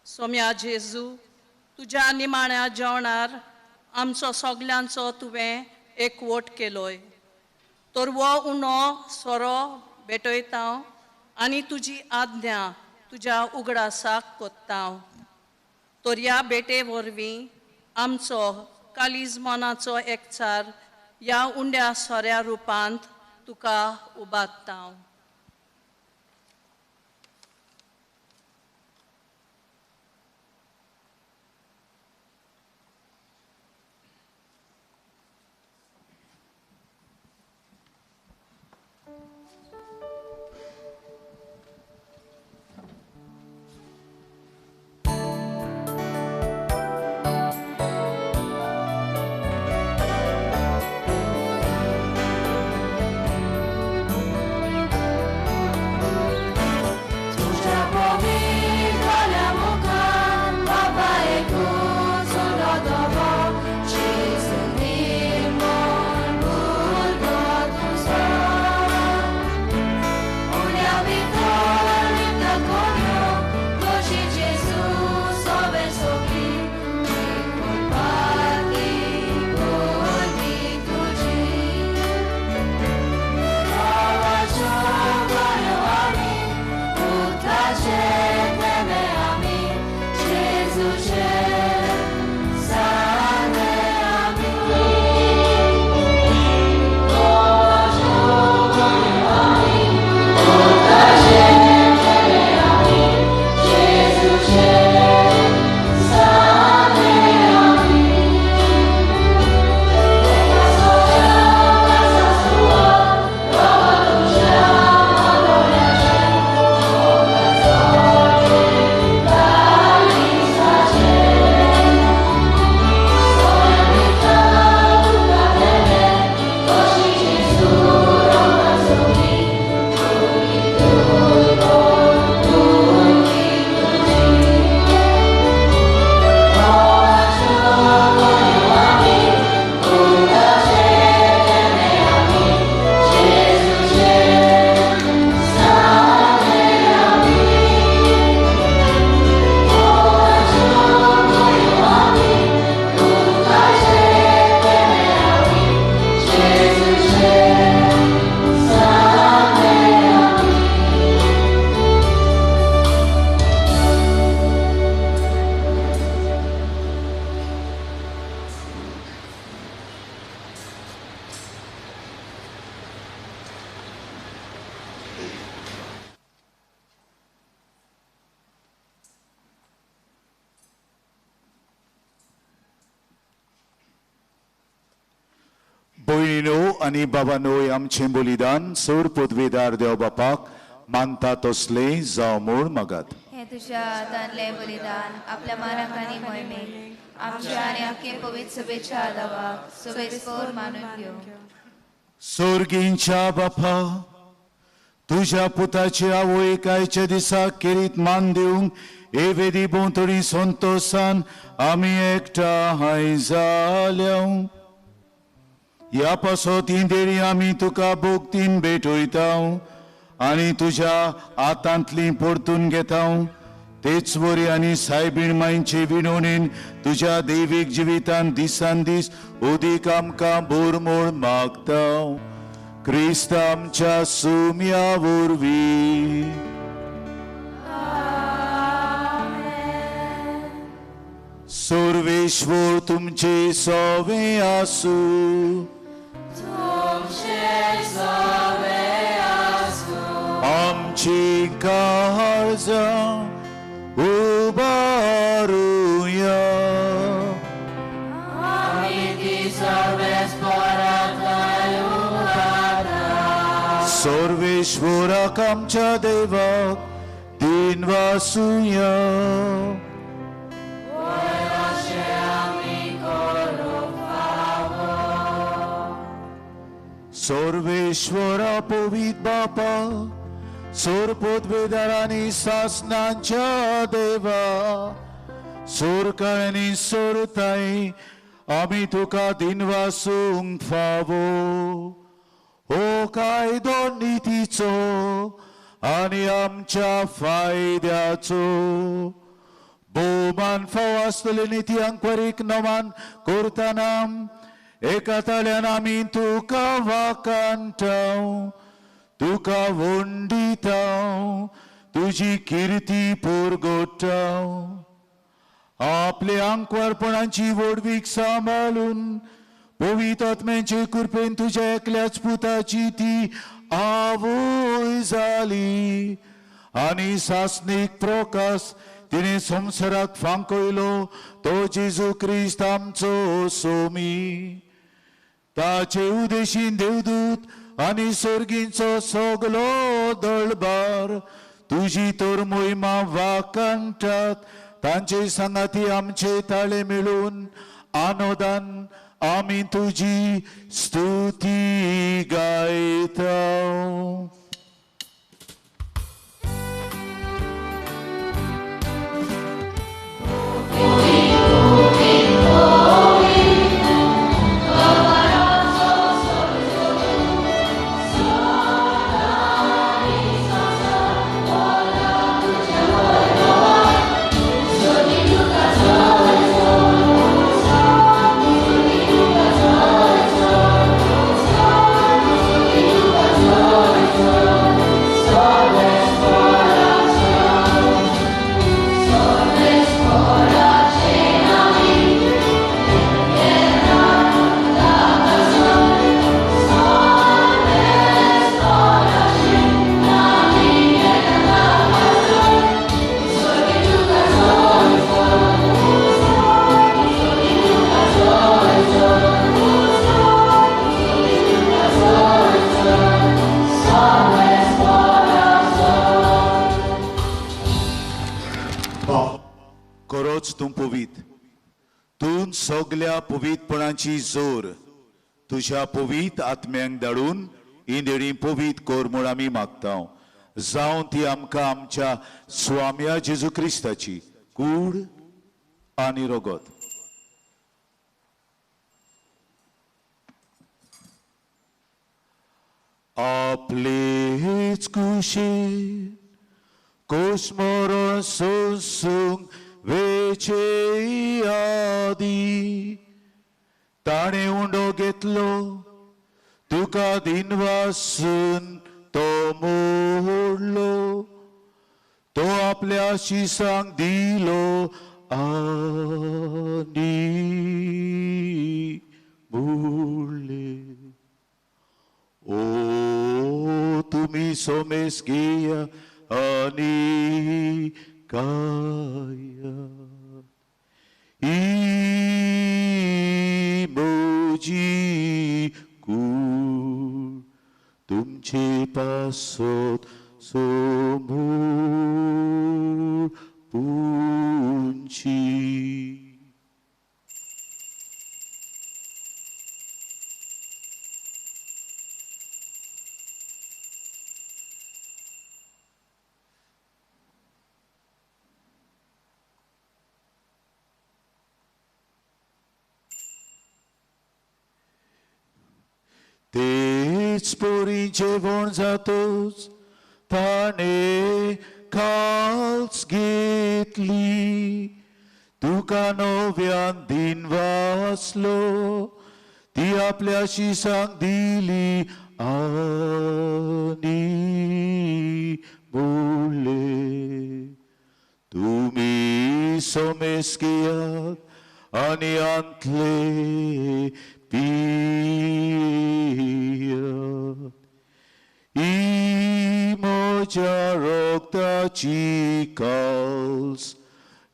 सोम्या जेजू तुज्या निमाण्या जेवणार आमचो सगल्यांचो तुवें एकवट केलोय तर हो उणो सोरो भेटयता आनी तुजी आज्ञा तुज्या उगडासाक कोत्ता. तर ह्या भेटे वरवीं आमचो कालीज मनाचो एकचार ह्या उंड्या सोऱ्या रुपांत तुका उबारता. भयणीनो आनी बाबानो, आमचें बलिदान सोर पदवेदार देव बापाक मानता तसलें जावं म्हूण मागात. हें तुज्या हातांतलें बलिदान आपल्या मानाक आनी मोहिमेक आमच्या आनी आख्खे पवित्र सभेच्या आदावाक सोबेस्पोर मानून घेवं. सोर्गींच्या बापा, तुज्या पुताची आवय कायच्या दिसा केरीत मान दिवंक हे वेदी भोंवतणी संतोशान आमी एकठांय जाल्या. ह्या पासत ही देणी आमी तुका भोगतीन भेटयता आनी तुज्या हातांतली परतून घेता. तेच वरी आनी सायबीण मांयचे विनवणेन तुज्या दैवीक जिवितान दिसान दीस उदीक आमकां भरमोळ मागता. क्रिस्त आमच्या सुम्या वरवीं. सर्वेश्वर तुमचे सवे आसूं. आमची काळजां उबारुया. सर्वेश्वराक आमच्या देवाक दिन वासुया. सर्वेश्वरा पवित्र बापा, सोर पदवेदार आनी सासनांच्या देवा, सोरकाय आनी सोरताय आमी तुका दिनवासूंक फावो. हो कायदो नितीचो आनी आमच्या फायद्याचो. भोवमान फावो आसतले निती अंकवरीक नमान करतना एका ताळ्यान आमी तुका वाकांटा, तुका वंडिता, तुजी किर्ती पुरगोटा. आपले आंकवारपणाची व्हडवीक सांबाळून पवित्र आत्म्याचे कृपेन तुज्या एकल्याच पुताची ती आवय जाली आनी सासणीक प्रकाश तिणें संवसाराक फांकयलो तो जेजू क्रिस्त आमचो सोमी. ताचे उदेशीन देवदूत आनी सर्गींचो सगलो दळबार तुजी तर मोहिमा वाकांटात. तांचे सांगाती आमचे ताळे मेळून आनंदान आमी तुजी स्तुती गायता. तूं पवित्र, तूं सगल्या पवित्रपणाची जोर तुज्या पवित्र आत्म्यांक धाडून ही देणी पवित्र कर म्हूण आमी मागता. जावं ती आमकां आमच्या स्वाम्या जेजू क्रिस्ताची कूड आनी रगत. आपलेच कुशीन कोसमोरो सोसूंक वेचे आदी ताणें उंडो घेतलो तुका दिनवासून तो मोडलो, तो आपल्या शिसांक दिलो आनी मोडले. ओ तुमी सोमेस घेया आनी काया, ही म्हजी कूड तुमचे पासत सोमूर पुंची. तेच पोरी जेवण जातोच ताणे काल्स घेतली, तुका नव्यान दिन वाचलो, ती आपल्या शिसांक दिली आनी बोलले, तुमी सोमेस घेयात आनी आंतले पियात. ही म्हज्या रक्ताची काल्स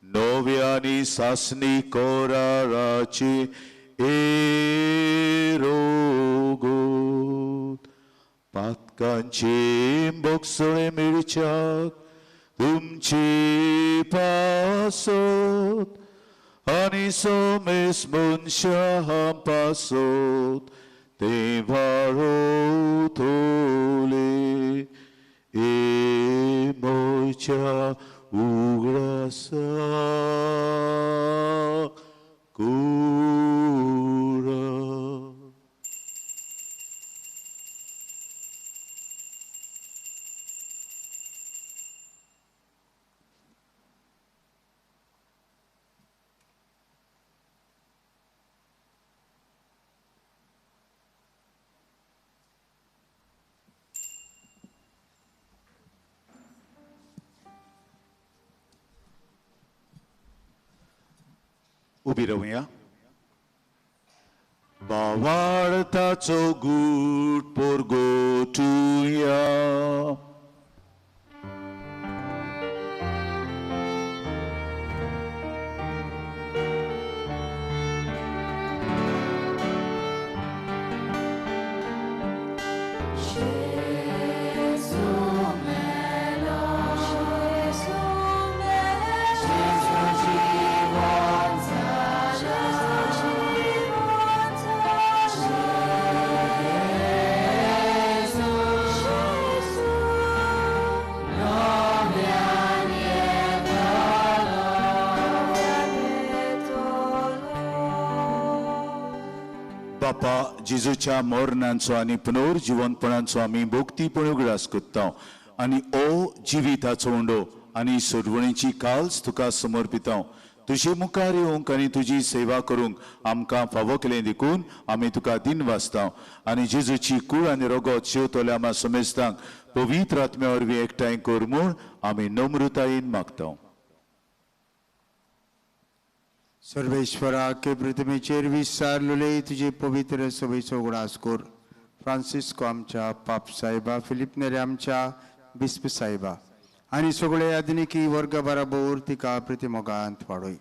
नव्यानी सासणी कराराची एरोगोत. पातकांचे बोगसळे मिळच्याक तुमचे पासत आनी सोमेस मनशां पासत ते वाळोवतले. ए म्हज्या उगडासा कुरा. उबी रावया. बावाळताचो गूट पोरगोटुया. बापा, जेजूच्या मरणांचो आनी पुनर्जिवनपणाचो आमी भोक्तीपण उगडास करता आनी ओ जिविताचो उंडो आनी सोडवणीची काल्स तुका समर्पिता. तुजे मुखार येवंक आनी तुजी सेवा करूंक आमकां फावो केलें देखून आमी तुका दिन वाचता आनी जेजूची कूळ आनी रगत शेवतल्या आमा समेस्तांक पवित्र आत्म्या वरवीं एकठांय कर म्हूण आमी नम्रतायेन मागता. सर्वेश्वरा के प्रतिमेचेर विसारलेले तुजे पवित्र सभेचो उगडास कर. फ्रांसिस्को आमच्या पाप साहेबा, फिलीप नेरे आमच्या बिस्प साहेबा आनी सगळे आधुनिकी वर्ग बराबर तिका प्रतिमोगांत वाडय.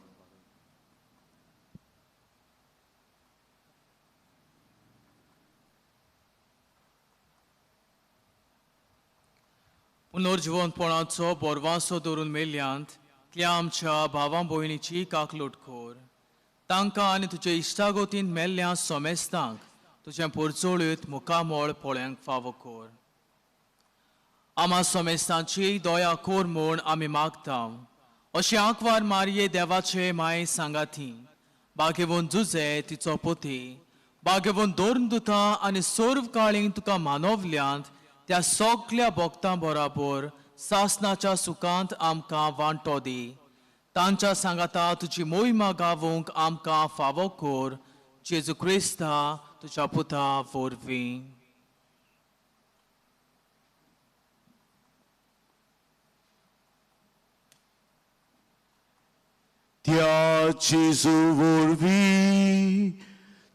पुनर्जिवनपणाचो बोरवासो दवरून मेल्ल्यांत त्या आमच्या भावां भयणीची काकलूट कर. तांकां आनी तुजे इश्टागतीन मेल्ल्या सोमेस्तांक तुजें पोरचोळीत मुखामळ पळोवंक फावो कर. आमा सोमेस्तांची दया कर म्हूण आमी मागता. अशें आंकवार मारये देवाचे माये सांगाती बागेवन जुजे तिचो पोती बागेवन दोन दुतां आनी सर्व काळीं तुका मानवल्यांत त्या सगल्या भक्तां बराबर सासनाच्या सुखांत आमकां वांटो दी. तांच्या सांगाता तुजी मोहिमा गावूंक आमकां फावो कर. जेजू क्रिस्ता तुज्या पुता वरवीं. त्या जेजू वरवीं,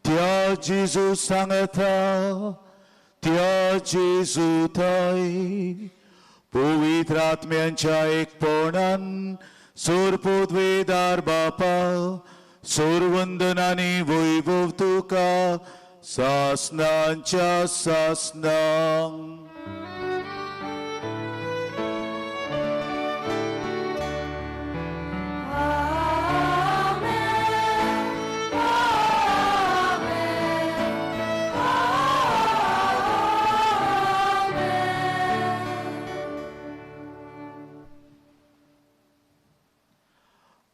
त्या जेजू सांगता, त्या जेजू थाय पवित्र आत्म्यांच्या एकपणान सोरपोदवेदार बापा सोरवंदन आनी वैभव तुका सासनांच्या सासनांक.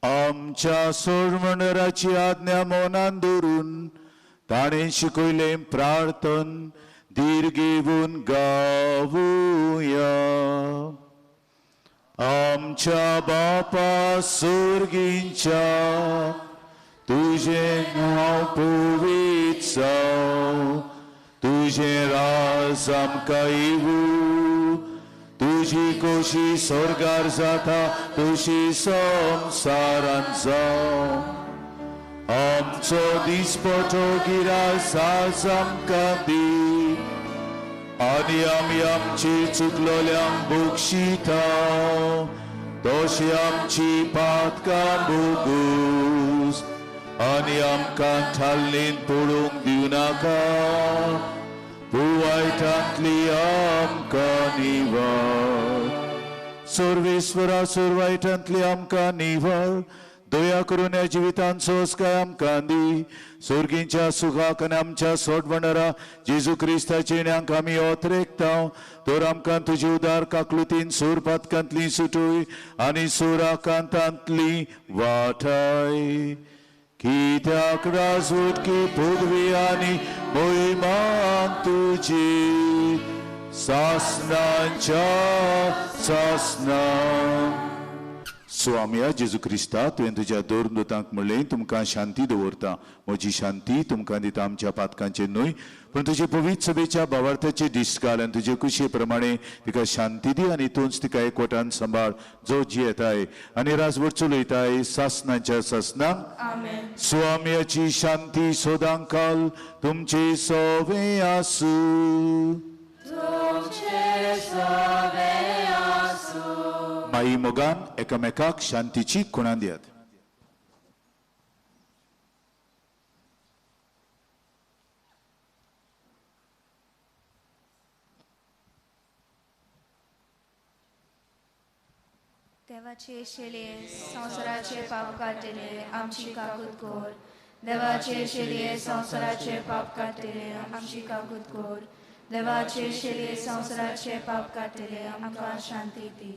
आमच्या सोडमणराची आज्ञा मनान धरून ताणें शिकयलें प्रार्थन धीर घेवन गावुया. आमच्या बापा सुर्गींच्या तुजें नांव पवित्र जावं, तुजें राज आमकां येवूं, तुजी कोशी स्वर्गार जाता तशी संवसारांत जावं. आमचो दिसपटो गिरास आज आमकां दी आनी आमी आमची चुकलोल्यांक बक्षिता तशी आमची पातकां भोगूस आनी आमकां ठाल्लीन पडूंक दिवनाका वायटांतली आमकां निवळ. सर्वेश्वरा सर्वायटांतली आमकां निवळ, दया करून ह्या जिवितांत सोंसकाय आमकां दी. सोर्गींच्या सुखाक आनी आमच्या सोडवणरा जेजू क्रिस्ताचे येण्याक आमी ओतरेकता तर आमकां तुजी उदार काकलुतीन सूर पातकांतली सुटूय आनी सुराकांतांतली वाठाय. कित्याक राजवटकी पदवी आनी मोहिमान तुजी सासनाच्या सासना. स्वामया जेजू क्रिस्ता, तुवें तुज्या दोन दुतांक म्हणलें तुमकां शांती दवरता, म्हजी शांती तुमकां दिता, आमच्या पातकांचेर न्हय पूण तुजे पवित्र सभेच्या भावार्थाचे दीस घाल आनी तुजे कुशे प्रमाणे तिका शांती दी आनी तूंच तिका एकवटान सांबाळ जो जियेताय आनी राजवट चलयताय सासनाच्या सासनाक. स्वामयाची शांती सदांकाल तुमचे सोवे आसूं. माई मोगान एकामेकाक शांतीची खुणा दियात. देवाचे शेलये संवसाराचे पाप काडटले आमची काकूत कर. देवाचे शेलये संवसाराचे पाप काडटले आमची काकूत कर. देवाचे शेलये संवसाराचे पाप काडटले आमकां शांती दी.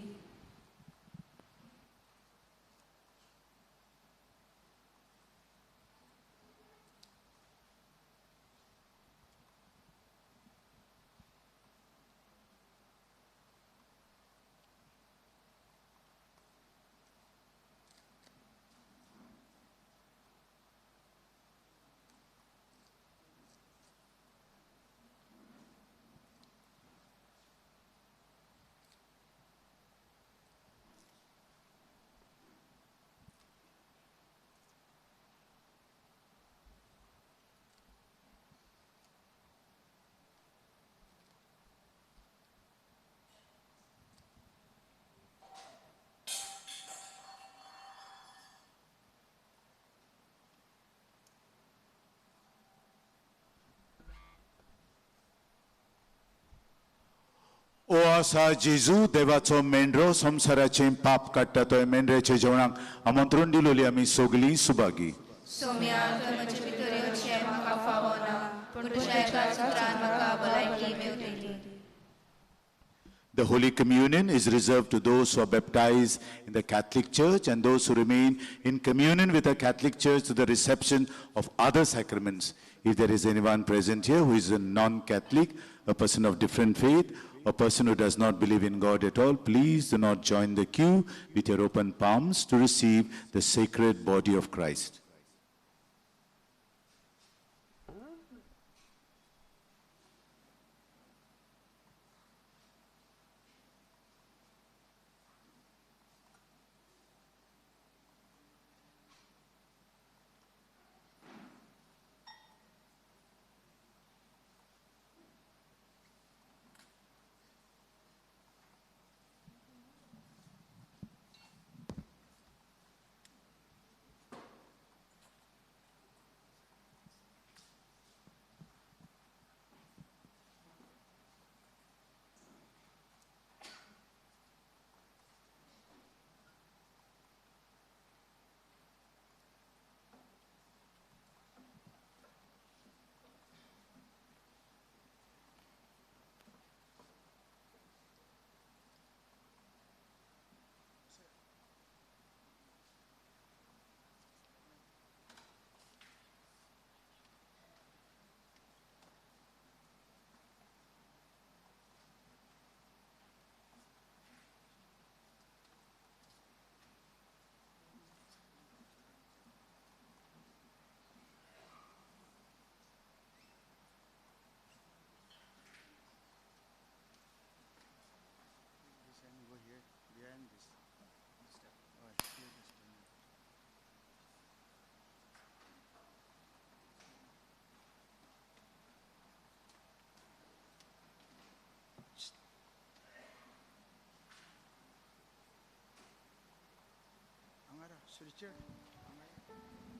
ओ आसा जेजू देवाचो मेंढरो संवसाराचें पाप काडटा तो मेंढऱ्याच्या जेवणाक आमंत्रण दिलोली आमी सगलीं सुभागी. सोम्या म्हजे भितर येवचें म्हाका फावना पूण तुज्या एकाच उतरान म्हाका भलायकी मेवतली. The Holy Communion is reserved to those who are baptized in the Catholic Church and those who remain in communion with the Catholic Church to the reception of other sacraments. If there is anyone present here who is a non-Catholic, a person of different faith, a person who does not believe in God at all, please do not join the queue with your open palms to receive the sacred body of Christ.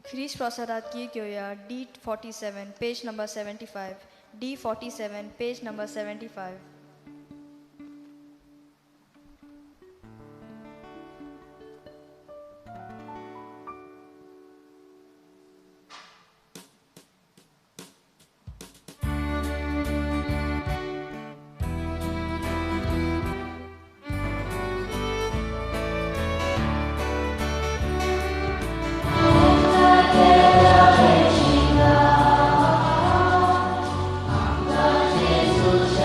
ख्रीस प्रसादात गीत घेवया D 47 page number 75. D 47 page number 75. Jesus,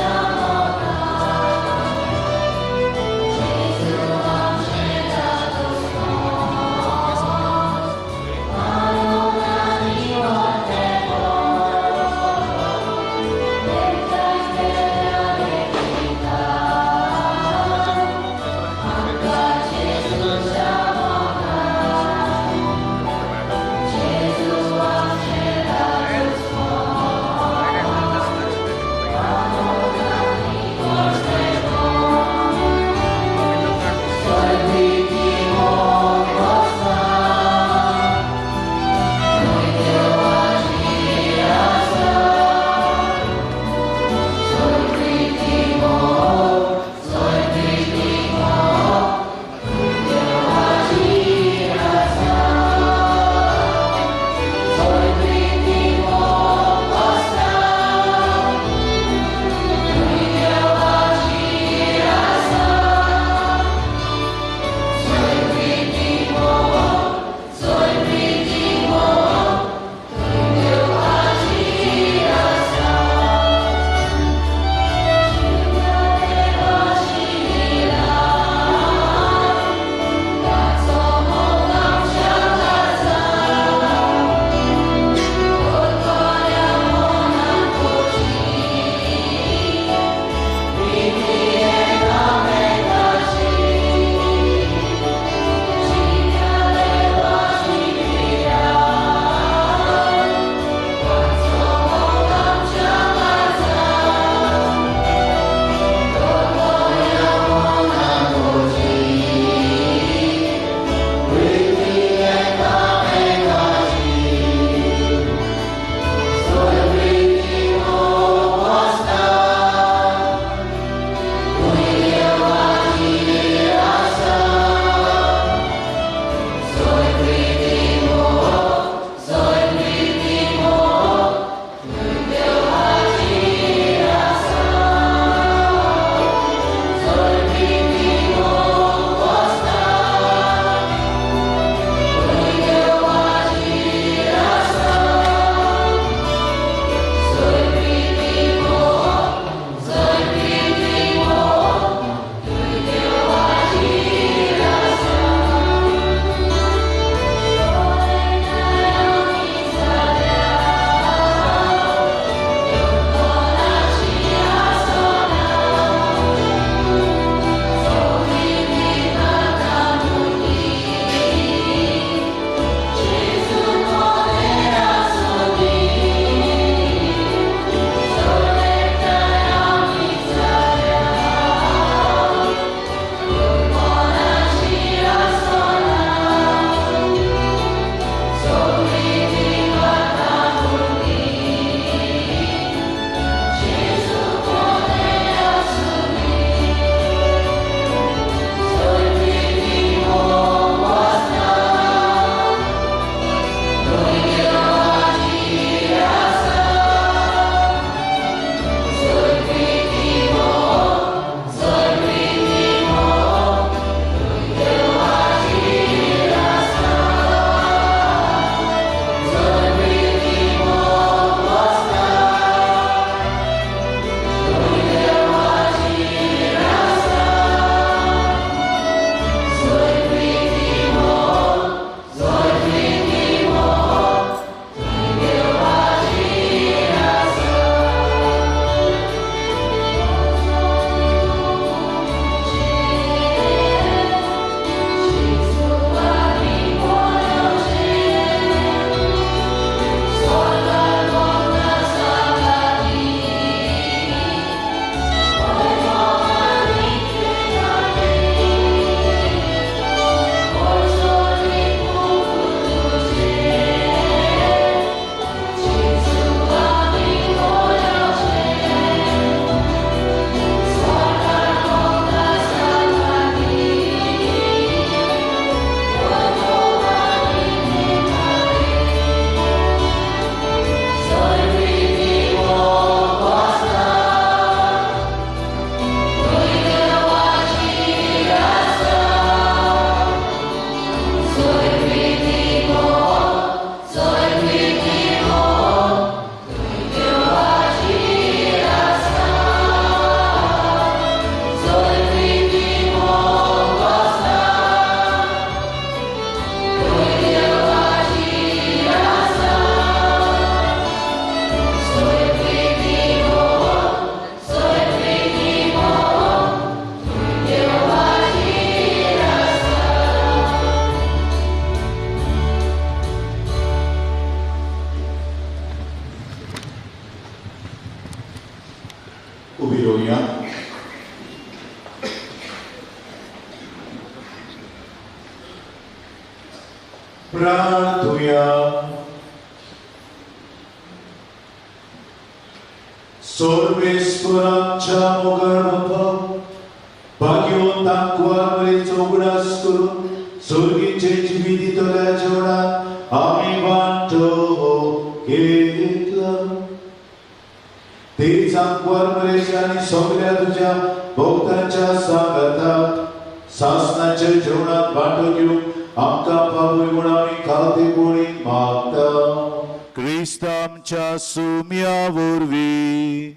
प्रार्थुया. सर्वेस्पराच्या मोगाळ बापा, भाग्यवंतांक वारवरेचो उगडास करून स्वर्गीचे जिवीत दितल्या जेवणात आमी वांटो घेतला. तेच आमकां वारवरेच्या आनी सगळ्या तुज्या भक्तांच्या सांगाताक सासणाच्या जेवणात वांटो घेवंक आमकां पावय म्हूण आमी खावतेपणी मागता. क्रिस्त आमच्या सुम्या वरवीं.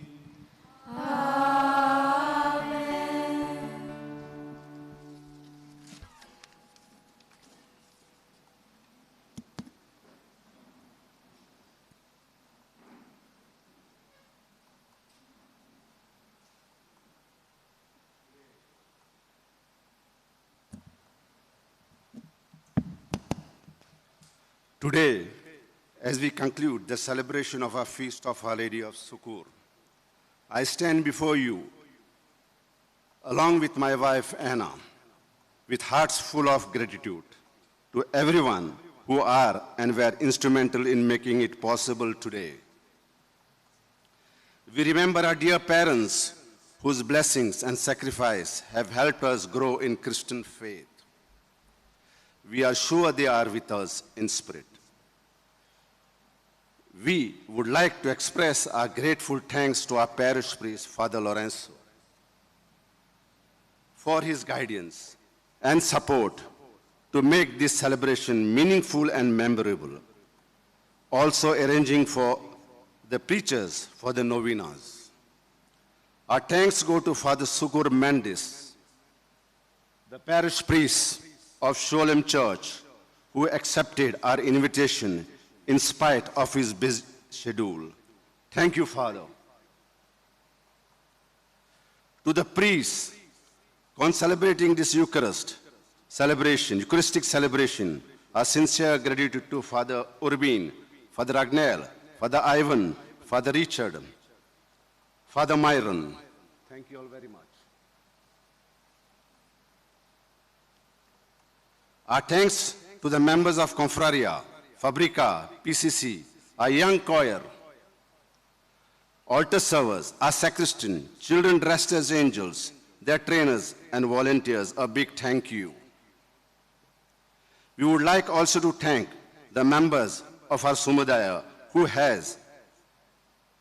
Today, as we conclude the celebration of our feast of Our Lady of Succour, I stand before you, along with my wife Anna, with hearts full of gratitude to everyone who are and were instrumental in making it possible today. We remember our dear parents whose blessings and sacrifice have helped us grow in Christian faith. We are sure they are with us in spirit. We would like to express our grateful thanks to our parish priest, Father Lorenzo, for his guidance and support to make this celebration meaningful and memorable, also arranging for the preachers for the novenas. Our thanks go to Father Sukur Mendes, the parish priest of Sholem Church, who accepted our invitation in spite of his busy schedule. Thank you, Father. To the priests concelebrating this Eucharistic celebration, our sincere gratitude to Father Urbin, Father Agnel, Father Ivan, Father Richard, Father Myron. Thank you all very much. Our thanks to the members of Confraria, Fabrica, PCC, our young choir, altar servers, our sacristan, children dressed as angels, their trainers and volunteers, a big thank you. We would like also to thank the members of our Sumudaya who has,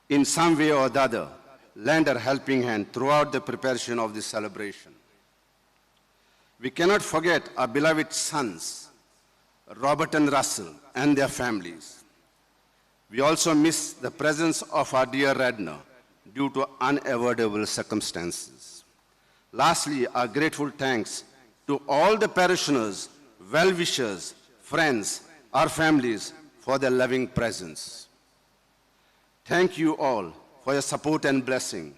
in some way or the other, lent a helping hand throughout the preparation of this celebration. We cannot forget our beloved sons, Robert and Russell, and their families. We also miss the presence of our dear Radner due to unavoidable circumstances. Lastly, our grateful thanks to all the parishioners, well-wishers, friends, our families for their loving presence. Thank you all for your support and blessing.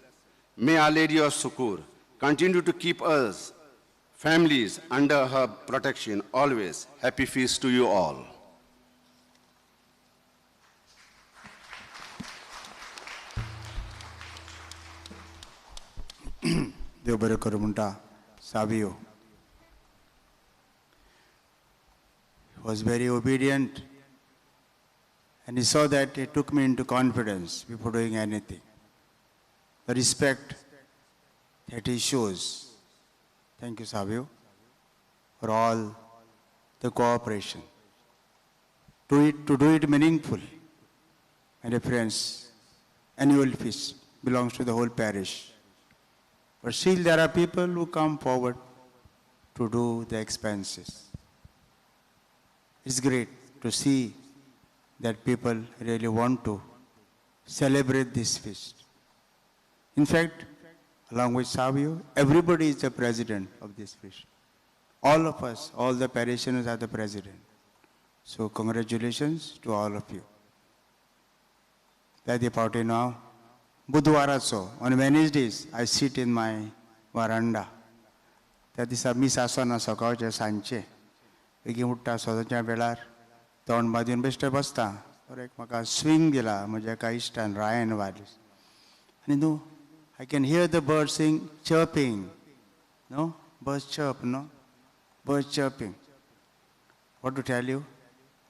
May Our Lady of Succour continue to keep us, families, under her protection always. Happy feast to you all. देव बरें करूं म्हणटा. Savio was very obedient and he saw that he took me into confidence before doing anything. The respect that he shows. Thank you, Savio, for all the cooperation. To do it meaningful. And dear friends, annual feast belongs to the whole parish. But still there are people who come forward to do the expenses. It's great to see that people really want to celebrate this feast. In fact, along with Savio, everybody is the president of this feast. All of us, all the parishioners are the president. So congratulations to all of you. That party now, बुधवाराचो, on Wednesdays, I sit in my veranda. त्या दिसा मीस आसना सकाळचें सांजचें बेगीन उठ्ठा सदांच्या वेळार तोंड बांदून बेश्टें बसता. तर एक म्हाका स्विंग दिला म्हज्या एका इश्टान, रायन वालीस. आनी न्हू, I can hear the bird sing, chirping. No? Birds chirp, no? Birds chirping. What to tell you?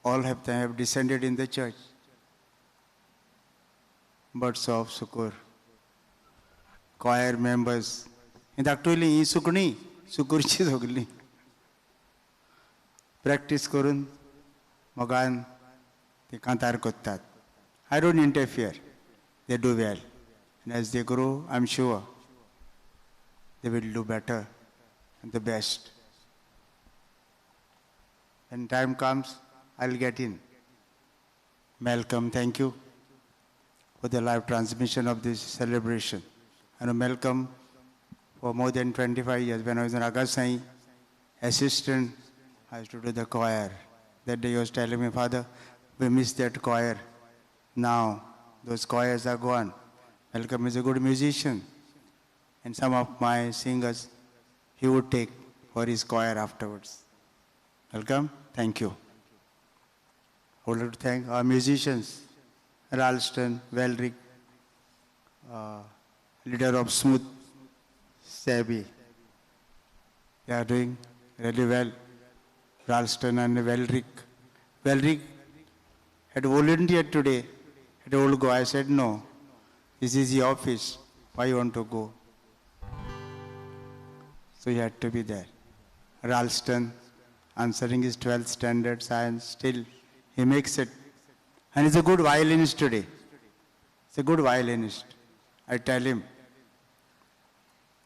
All of them have descended in the church. Birds of Sukur, choir members. ही धाकटुली ही सुकणी सुकूरची सगळीं practice करून मोगान ती कांतार कोत्तात. I don't interfere. They do well. And as they grow, I am sure they will do better and the best. When time comes, I'll get in. Malcolm, thank you for the live transmission of this celebration. I know Malcolm for more than 25 years. When I was in Agasai, assistant, I used to do the choir. That day he was telling me, Father, we missed that choir. Now, those choirs are gone. Malcolm is a good musician. And some of my singers, he would take for his choir afterwards. Welcome, thank you. I would like to thank our musicians, Ralston, Velric, leader of Smooth, Sabi. They are doing really well. Ralston and Velric. Velric had volunteered today at Old Goa. I said, no, this is the office. Why you want to go? So he had to be there. Ralston, answering his 12th standard science, still he makes it. And he's a good violinist today. He's a good violinist. I tell him,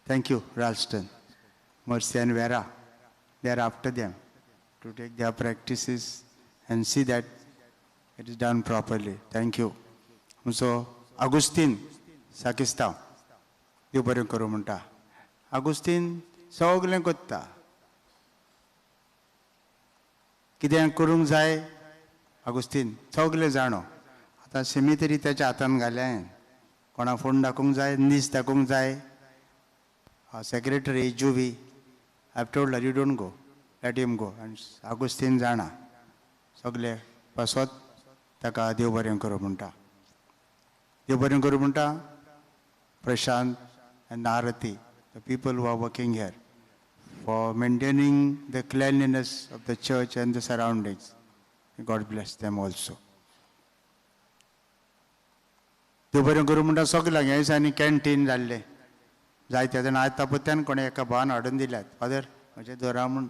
thank you, Ralston, Mercy and Vera. They are after them to take their practices and see that it is done properly. Thank you. So, Agustin, Sakistao, देव बरें करूं म्हणटा. आगुस्तीन सगळें कोत्ता. कितें करूंक जाय आगुस्तीन सगळें जाणो. आतां सेमितरी तेच्या हातान घाल्या हांवें. कोणा फोन दाखोवंक जाय, नीस दाखोवंक जाय. Secretary Juvie, I have told her you don't go, let him go. आनी आगुस्तीन जाणा सगळे पासत ताका देव बरें करूं म्हणटा. देव बरें करूं म्हणटा Prashant and Arati, the people who are working here for maintaining the cleanliness of the church and the surroundings. God bless them also. देव बरें करूं म्हणटा सगळ्यांक. ह्या दिसांनी कॅन्टीन जाल्लें जायते जाण आयज तापुत्यान कोणें एका भावान हाडून दिल्यात, फादर म्हजें दवरा म्हूण.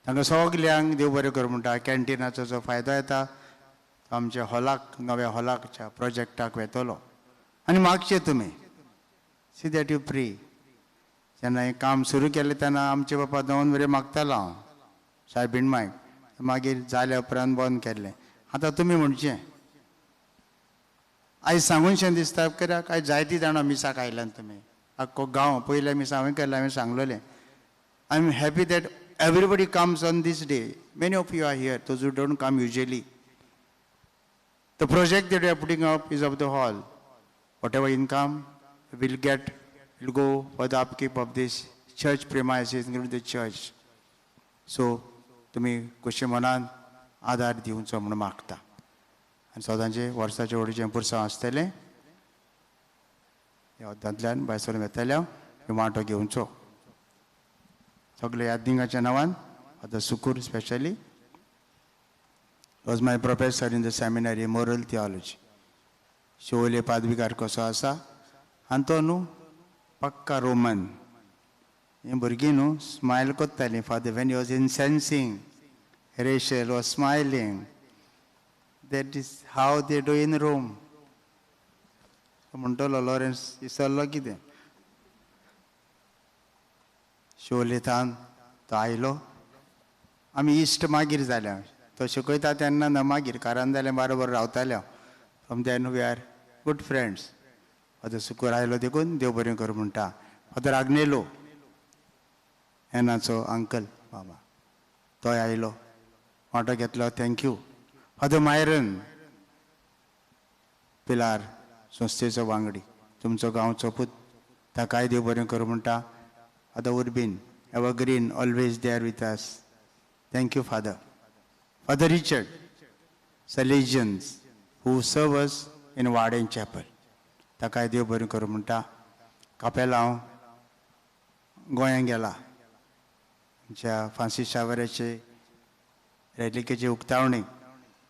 तांकां सगल्यांक देव बरें करूं म्हणटा. कॅन्टिनाचो जो फायदो येता तो आमच्या हॉलाक, नव्या हॉलाकच्या प्रोजेक्टाक वेतलो. आनी मागचें तुमी, सी that you pray. जेन्ना हें काम सुरू केलें तेन्ना आमचे बापा दोन बरें मागतालो हांव सायबीण मायक, मागीर जाल्या उपरांत बंद केल्लें. आतां तुमी म्हणचें आयज सांगूनशें दिसता कित्याक आयज जायतीं जाणां मिसाक आयल्यान तुमी आख्खो गांव. पयल्या मिसा हांवें केल्लें, हांवें सांगलेलें. I am happy that everybody comes on this day. Many of you are here, those who don't come usually. The project that we are putting up is of the hall. Whatever income we'll get will go for the upkeep of this church premises, including the church. So, तुमी कशें मनान आदार दिवचो म्हूण मागता. आनी सदांचें वर्साचें व्हडचें पुरसांव आसतलें. ह्या वतांतल्यान भायर सरून वेतल्या वांटो घेवचो सगळे यादनिंगाच्या नांवान. आतां Sukur specially was my professor in the seminary, moral theology. Siolim पादविकार कसो आसा आनी तो न्हू पक्का रोमन. ही भुरगीं न्हू smile कोत्तालीं. Father when he was incensing, Rachel was smiling. That is how they do in Rome. म्हणटलो लॉरेन्स इसरलो कितें. शिवोलेथान तो आयलो. आमी इश्ट मागीर जाल्या. तो शिकयता तेन्ना ना मागीर कारण जालें बारोबर रावताले हांव. From then we are good friends. Father Sukur आयलो देखून देव बरें करूं म्हणटा. फादर आग्नेलो एनाचो अंकल बाबा तोय आयलो, वांटो घेतलो. Thank you. Father Myron Pilar संस्थेचो वांगडी, तुमचो गांवचो पूत, ताकाय देव बरें करूं म्हणटा. Father Urbin evergreen, always there with us. Thank you father. Father Richard Salesians who serve us in Wadem chapel, ताकाय देव बरें करूं म्हणटा. कापेल हांव गोंयांत गेला आमच्या फ्रांसीस शावराचे रेलिकेचे उक्तावणेक.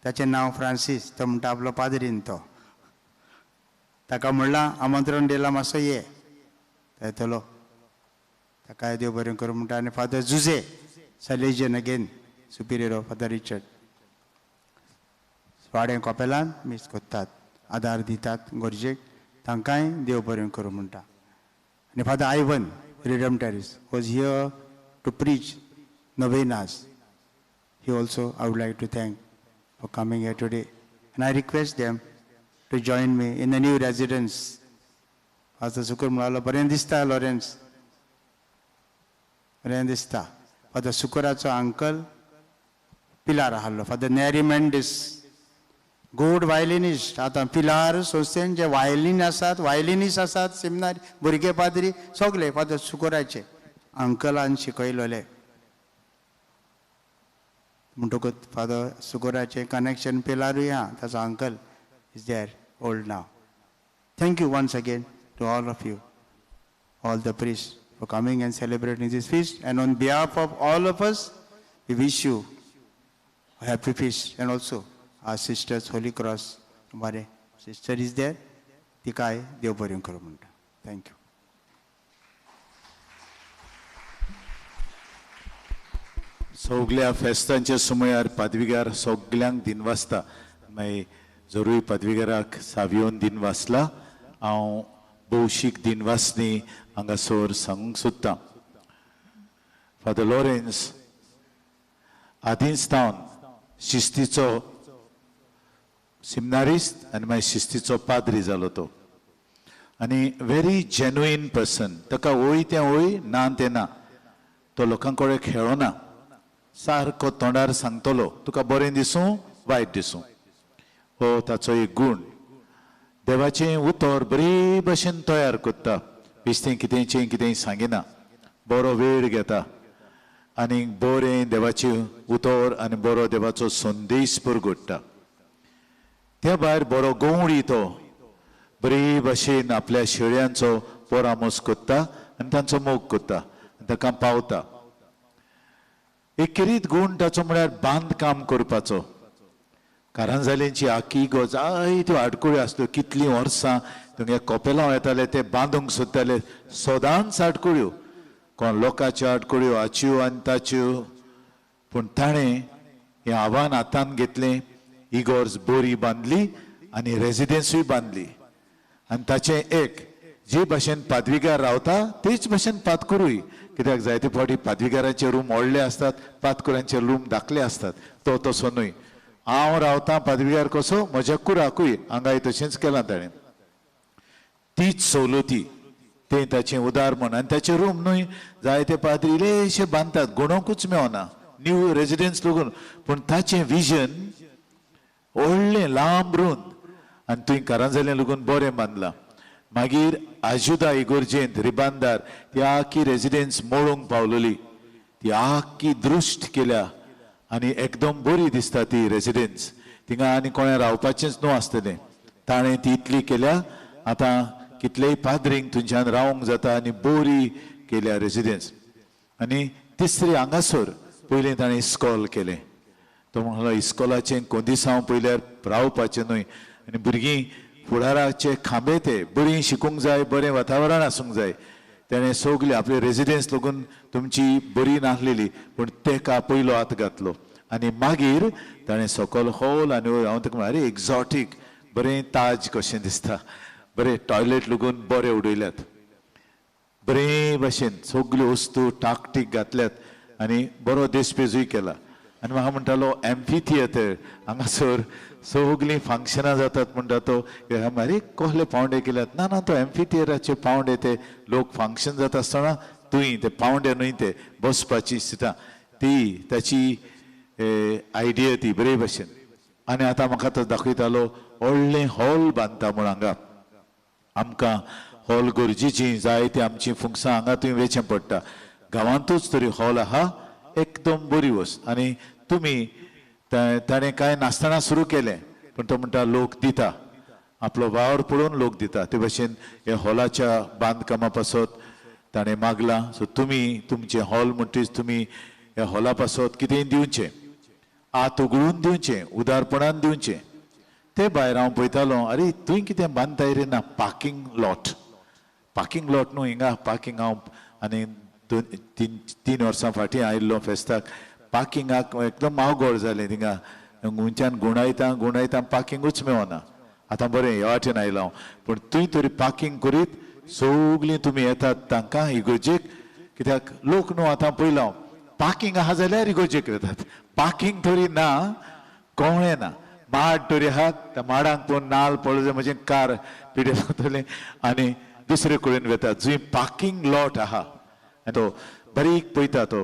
ताचें नांव फ्रांसीस, तो म्हणटा आपलो पाद्रीन तो. ताका म्हणलां आमंत्रण दिलां मातसो ये, येतलो. ताकाय देव बरें करूं म्हणटा. आनी Father Jose Salesian again superior of Father Richard, वाडें कॉपेलान मीस कोत्तात, आदार दितात गरजेक, तांकांय देव बरें करूं म्हणटा. आनी Father Ivan Redemptorist was here to preach novenas. He also I would like to thank for coming here today, and I request them to join me in the new residence. Father Sukur म्हणालो बरें दिसता Lawrence, बरें दिसता. Father सुकूराचो uncle पिलार आहलो, Father Nery Mendes, good violinist. आतां पिलार संस्थेन जे violin आसात, violinist आसात, सेमिनारी भुरगे पाद्री सगळे फादर सुकूराचे अंकलान शिकयलोले. म्हणटकूच फादर सुकूराचें कनेक्शन पिलारूय आहा, ताचो uncle is there old now. Thank you once again to all of you, all the priests, for coming and celebrating this feast. And on behalf of all of us, we wish you a happy feast. And also our sisters, Holy Cross, Mare sister is there, तिकाय देव बरें करूं म्हणटा. Thank you. सगल्या फेस्तांच्या सुमयार पादविगार सगल्यांक दिन वाचता. मागीर जरूय पदवीगाराक सावियोन दिन वाचला. हांव भौशीक दिन वाचनी हांगासर सांगूंक सोदतां. फादर लॉरेन्स आदींच तावन शिस्तीचो सिमनारिस्त आनी मागीर शिस्तीचो पाद्री जालो तो. आनी व्हेरी जेन्युइन पर्सन. ताका वय तें वय, ना तें ना. तो लोकां कडेन खेळना, सारको तोंडार सांगतलो, तुका बरें दिसूं वायट दिसूं. हो ताचो एक गूण. देवाचें उतर बरे भशेन तयार करता, बेश्टें कितेंचें कितेंय सांगिना, बरो वेळ घेता आनी बरें देवाचें उतर आनी बरो देवाचो संदेश परगट्टा. त्या भायर बरो गवळी तो बरे भशेन आपल्या शेळ्यांचो परामर्श करता आनी तांचो मोग करता आनी ताका पावता. एक खेरीत गूण ताचो म्हळ्यार बांदकाम करपाचो. कारांजाल्यांची आखी गो जायत्यो आडकुळ्यो आसल्यो, कितलीं वर्सां तुमगे कोपेलांव येताले ते बांदूंक सोदताले, सदांच आडकुळ्यो, कोण लोकांच्यो आडकुळ्यो, हाच्यो आनी ताच्यो. पूण ताणें हें आव्हान हातान घेतलें, इगोर्ज बोरी बांदली आनी रेजिडेन्सूय बांदली. आनी ताचें एक जे भाशेन पादविगार रावता तेच भाशेन पादकुरूय, कित्याक जायते फावटी पादविगाराचे रूम व्हडले आसतात, पादकुरांचे रूम धाकले आसतात. तो तसो न्हय. हांव रावतां पादविगार कसो, म्हज्या कुराकूय हांगाय तशेंच केलां ताणें. तीच सवलती तें ताचें उदार म्हण. आनी ताचें रूम न्हय, जायते पाद्री इल्लेशे बांदतात, गणोंकूच मेवना न्यू रेजिडेन्स लागून. पूण ताचें विजन व्हडलें लांब रुंद आनी तुवें कारांजालें लागून बरें बांदलां. मागीर आजुदा इगोर्जेंत रिबांदार ती आखी रेजिडेन्स मोडूंक पावलोली, ती आखी दृश्ट केल्या आनी एकदम बरी दिसता ती रेजिडेन्स. थिंगा आनी कोणें रावपाचेंच न्हू आसतलें. ताणें ती इतली केल्या, आतां कितलेय पाद्रींक थंयच्यान रावंक जाता आनी बरी केल्या रेजिडेन्स. आनी तिसरी हांगासर पयलीं ताणें इस्कॉल केलें. तो म्हणलो इस्कॉलाचें कोंदिसांव पयल्यार रावपाचें न्हय आनी भुरगीं फुडाराचे खांबे ते बरीं शिकूंक जाय, बरें वातावरण आसूंक जाय. तेणें सगळें आपले रेजिडेन्स लागून तुमची बरी नासलेली, पूण तेका पयलो हात घातलो. आनी मागीर ताणें सकयल हॉल आनी हांव ताका म्हणलें, आरे एक्झॉटीक बरें ताज कशें दिसता, बरें टॉयलेट लागून बरें उडयल्यात, बरे भशेन सगल्यो वस्तू टाकटीक घातल्यात आनी बरो देशपेजूय केला. आनी म्हाका म्हणटालो एम्फी थिएटर हांगासर सगळीं फंक्शनां जातात म्हणटा तो. आरे कसले पावंडे केल्यात? ना ना, तो एम्फी थिएटराचे पावंडे ते लोक फंक्शन जाता आसतना तुंय ते पावंडे न्हय, ते बसपाची सिटां, ती ताची आयडिया ती बरे भशेन. आनी आतां म्हाका तो दाखयतालो व्हडलें हॉल बांदता म्हूण हांगा. आमकां हॉल गरजेची जायती आमची फुंगसां हांगा तुवें वेचें पडटा. गांवांतूच तरी हॉल आहा, एकदम बरी वस्त. आनी तुमी ताणें कांय नासतना सुरू केलें, पूण तो म्हणटा लोक दिता, आपलो वावर पळोवन लोक दिता. ते भशेन हे हॉलाच्या बांदकामा पासत ताणें मागलां. सो तुमी तुमचें हॉल म्हणटीच तुमी ह्या हॉला पासत कितेंय दिवचें. आत उगडून दिवचें, उदारपणान दिवचें. ते भायर हांव पळयतालो, अरे तुवें कितें बांदताय रे? ना, पार्किंग लॉट, पार्किंग लॉट न्हू हिंगा पार्किंग. हांव आनी 2-3 वर्सां फाटीं आयिल्लो फेस्ताक, पार्किंगाक एकदम अवघड जालें. थिंगा उंच्यान गुंडायता गुंडायता पार्किंगूच मेळना. आतां बरें ह्या वाटेन आयलो हांव, पूण थंय तरी पार्किंग करीत सगळीं तुमी येतात तांकां इगोर्जेक, कित्याक लोक न्हू आतां पयलो हांव पार्किंग आहा जाल्यार इगोर्जेक येतात, पार्किंग तरी ना, कवळें ना, माड तरी आहात त्या माडांक पळोवन नाल पळोवन जाल्यार म्हजें कार पिडे जातलें आनी दुसरे कडेन वेतात जंय पार्किंग लॉट आहा. आनी तो बारीक पळयता तो,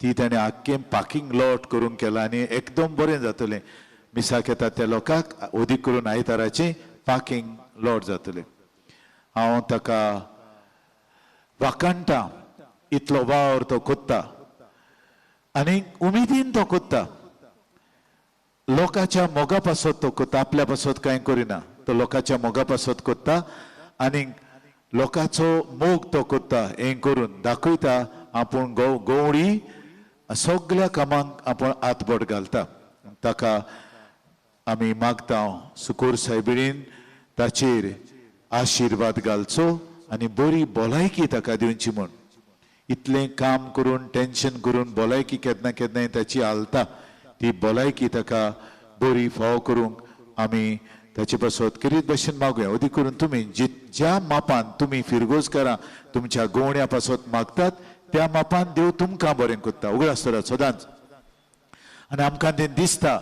ती ताणें आख्खें पार्किंग लॉट करूंक केलां आनी एकदम बरें जातलें. मिसाक येतात त्या लोकांक अदीक करून आयताराचें पार्किंग लॉट जातलें. हांव ताका वाखाणटा, इतलो वावर तो कोत्ता आनी उमेदीन तो कोत्ता, लोकांच्या मोगा पासत तो कोत्ता, आपल्या पासत कांय करिना, तो लोकांच्या मोगा पासत कोत्ता आनी लोकांचो मोग तो कोत्ता. हें करून दाखयता आपूण गवळी सगळ्या कामांक आपूण हातबोट घालता. ताका आमी मागता सुकोर सायबिणीन ताचेर आशिर्वाद घालचो आनी बरी भलायकी ताका दिवची म्हूण. इतलें काम करून टेन्शन करून भलायकी केन्ना केन्नाय ताची हालता, ती भलायकी ताका बरी फावो करूंक आमी ताचे पासत करीत भशेन मागुया. अदीक करून तुमी ज्या मापान तुमी फिरगोजकारां तुमच्या गोवण्या पासत मागतात त्या मापान देव तुमकां बरें करता. उगडास दवरात सदांच. आनी आमकां तें दिसता,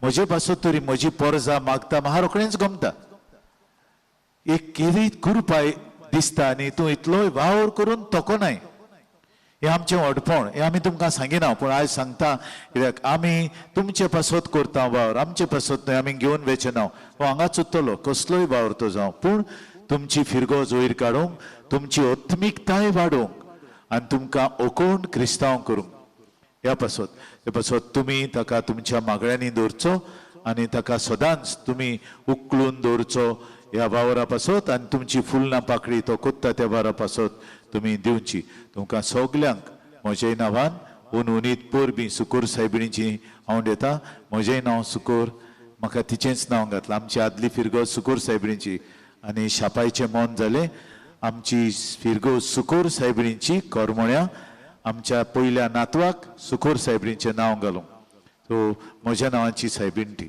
म्हजे पासत तरी म्हजी पोरजा मागता, म्हाका रोखडेंच गमता, एक केरी कृपाय दिसता आनी तूं इतलोय वावर करून तकोनाय. हें आमचें व्हडपण, हें आमी तुमकां सांगिना, पूण आयज सांगता कित्याक आमी तुमचे पासत करता वावर, आमचे पासत न्हय, आमी घेवन वेचे ना. हो हांगाच उरतलो कसलोय वावर तो जावं, पूण तुमची फिरगोज वयर काडूंक, तुमची आत्मिकताय वाडोवंक आनी तुमकां ओकोवन क्रिस्तांव करूंक ह्या पासत. ते पासत तुमी ताका तुमच्या मागण्यांनी दवरचो आनी ताका सदांच तुमी उकलून दवरचो ह्या वावरा पासत, आनी तुमची फुलना पाकळी तो कोत्ता त्या वावरा पासत तुमी दिवची. तुमकां सगल्यांक म्हज्या नांवान उनउनीत परबीं सुकोर सायबिणीची हांव दिता. म्हजें नांव सुकोर, म्हाका तिचेंच नांव घातलां. आमची आदली फिरगोज सुकोर सायबिणीची आनी शापायचें मन जालें. आमची फिरगोज सुकोर सायबिणीची कोरमोण्या आमच्या पयल्या नातवाक सुकोर सायबिणीचें नांव घालूंक, सो म्हज्या नांवाची सायबीण ती.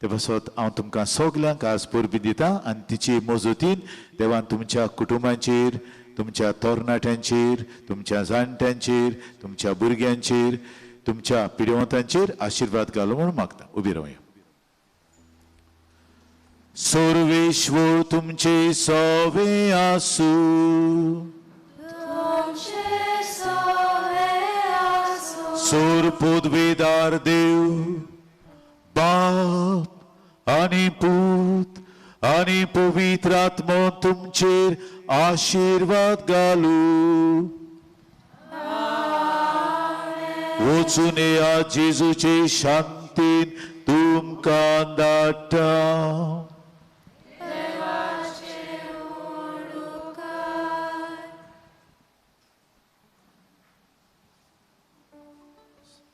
ते पासत हांव तुमकां सगल्यांक आज परबीं दिता आनी तिची मजतीन देवान तुमच्या कुटुंबांचेर, तुमच्या तरणाट्यांचेर, तुमच्या जाणट्यांचेर, तुमच्या भुरग्यांचेर, तुमच्या पिडेवंतांचेर आशिर्वाद घालूं म्हूण मागता. उबी रावया. सर्वेश्वर तुमचे सवे आसूं. सोर पदवेदार देव बाप आनी पूत आनी पवित्र आत्मो तुमचेर आशिर्वाद घालूं. वचून येया जेजूचे शांतीन तुमकां धाडटा.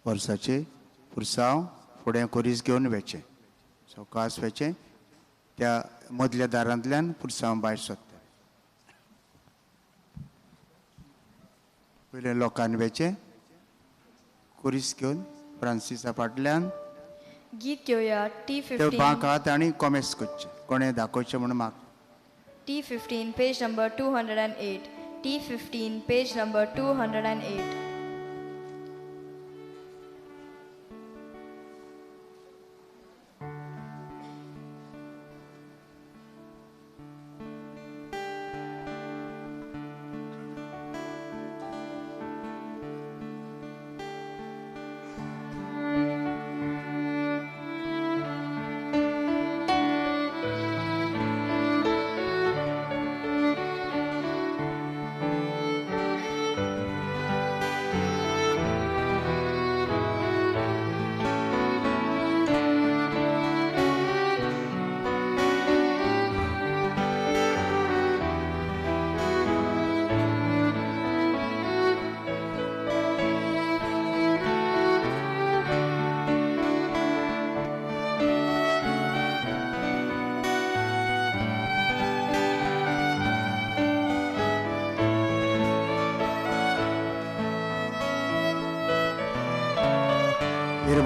वर्साचे पुरसांव फुडें कोरीस घेवन वेचें, सवकास वेचें, त्या मदल्या दारांतल्यान पुरसांव भायर सोदता. पयलें लोकांनी वेचें कोरीस घेवन फ्रांसिसा फाटल्यान गीत घेवया. टी ते बांक आहात आनी कॉमेस करचें, कोणें दाखोवचें म्हूण माग. T15 page number 208. T15 page number 208.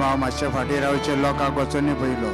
भाव मातशे फाटीं रावचे, लोकांक वचोनी पयलो.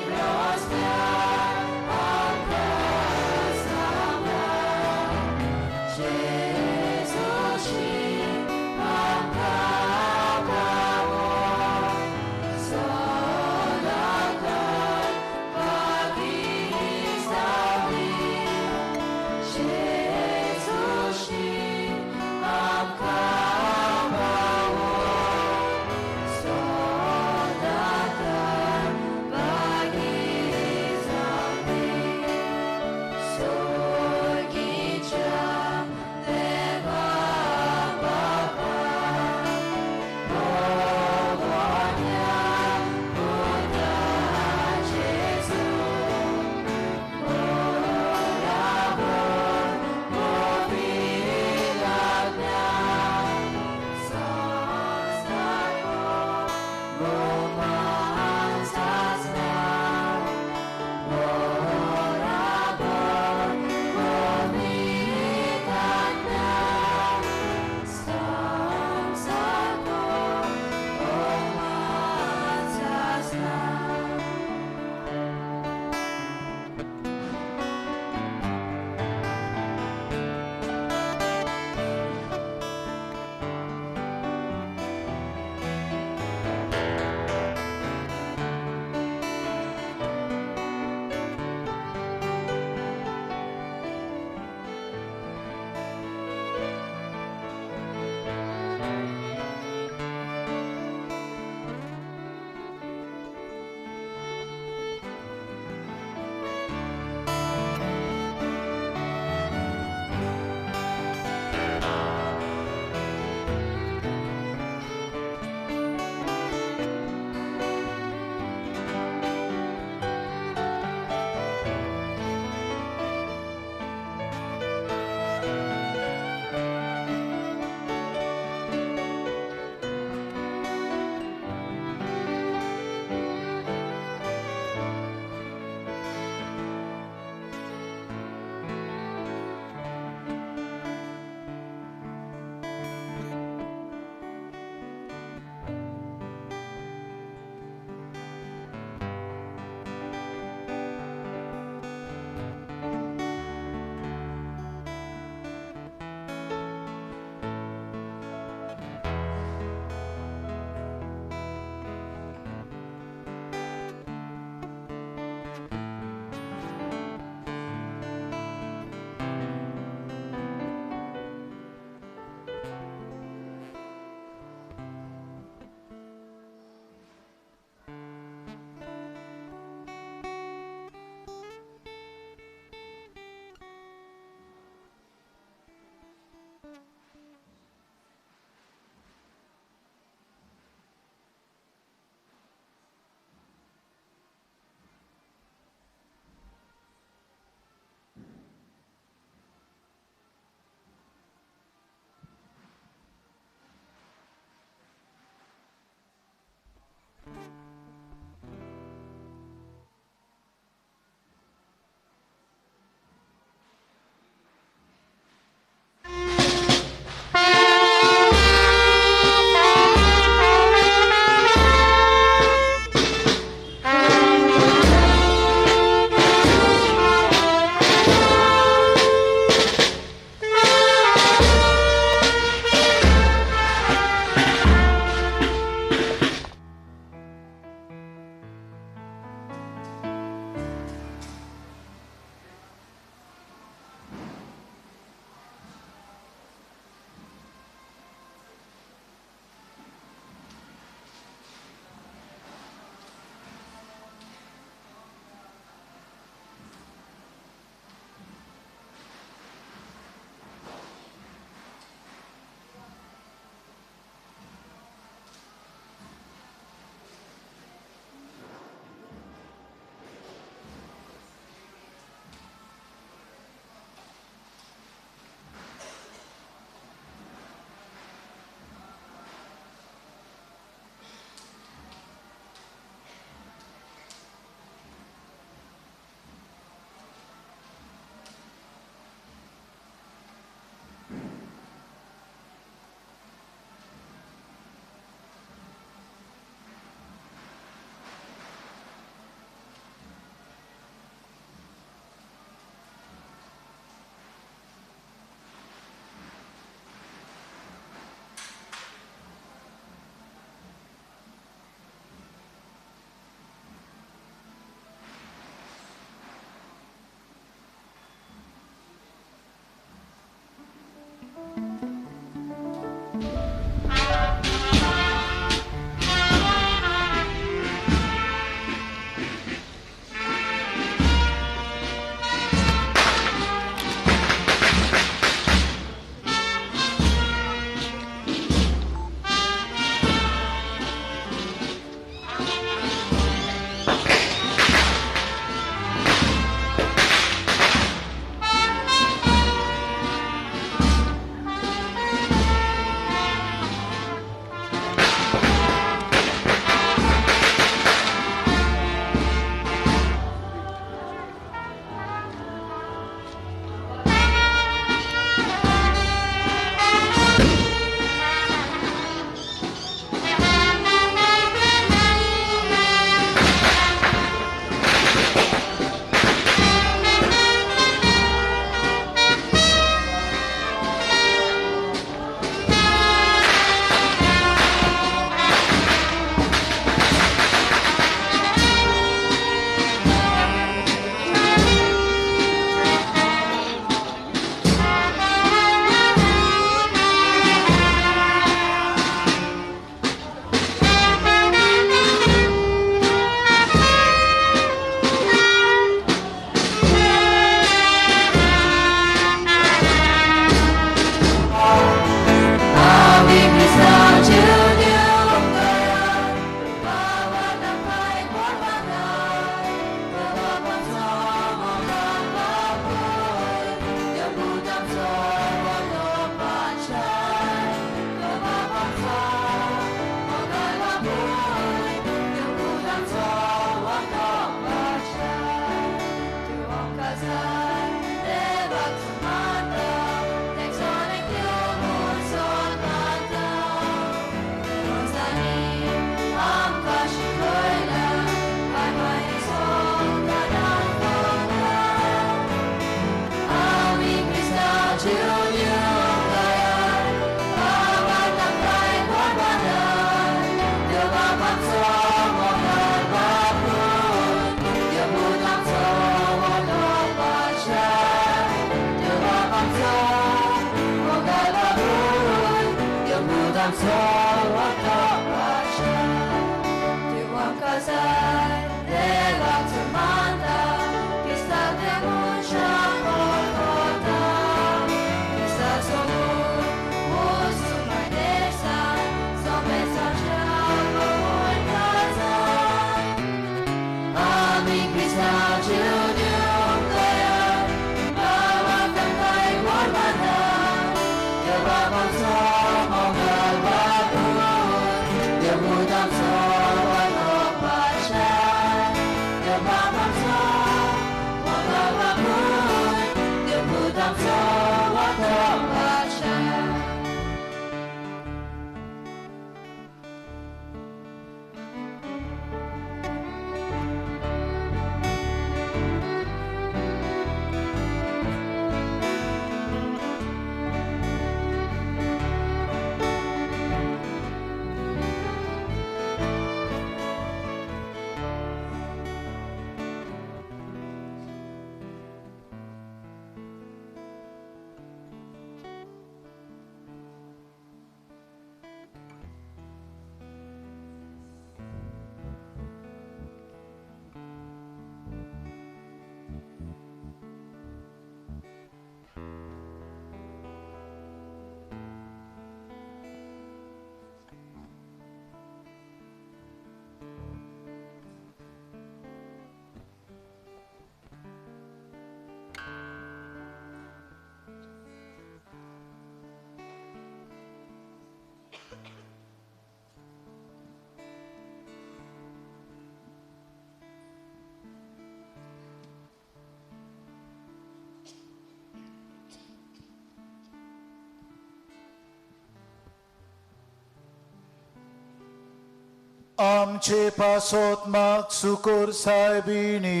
आमचे पासोत माग सुकोर सायबिणी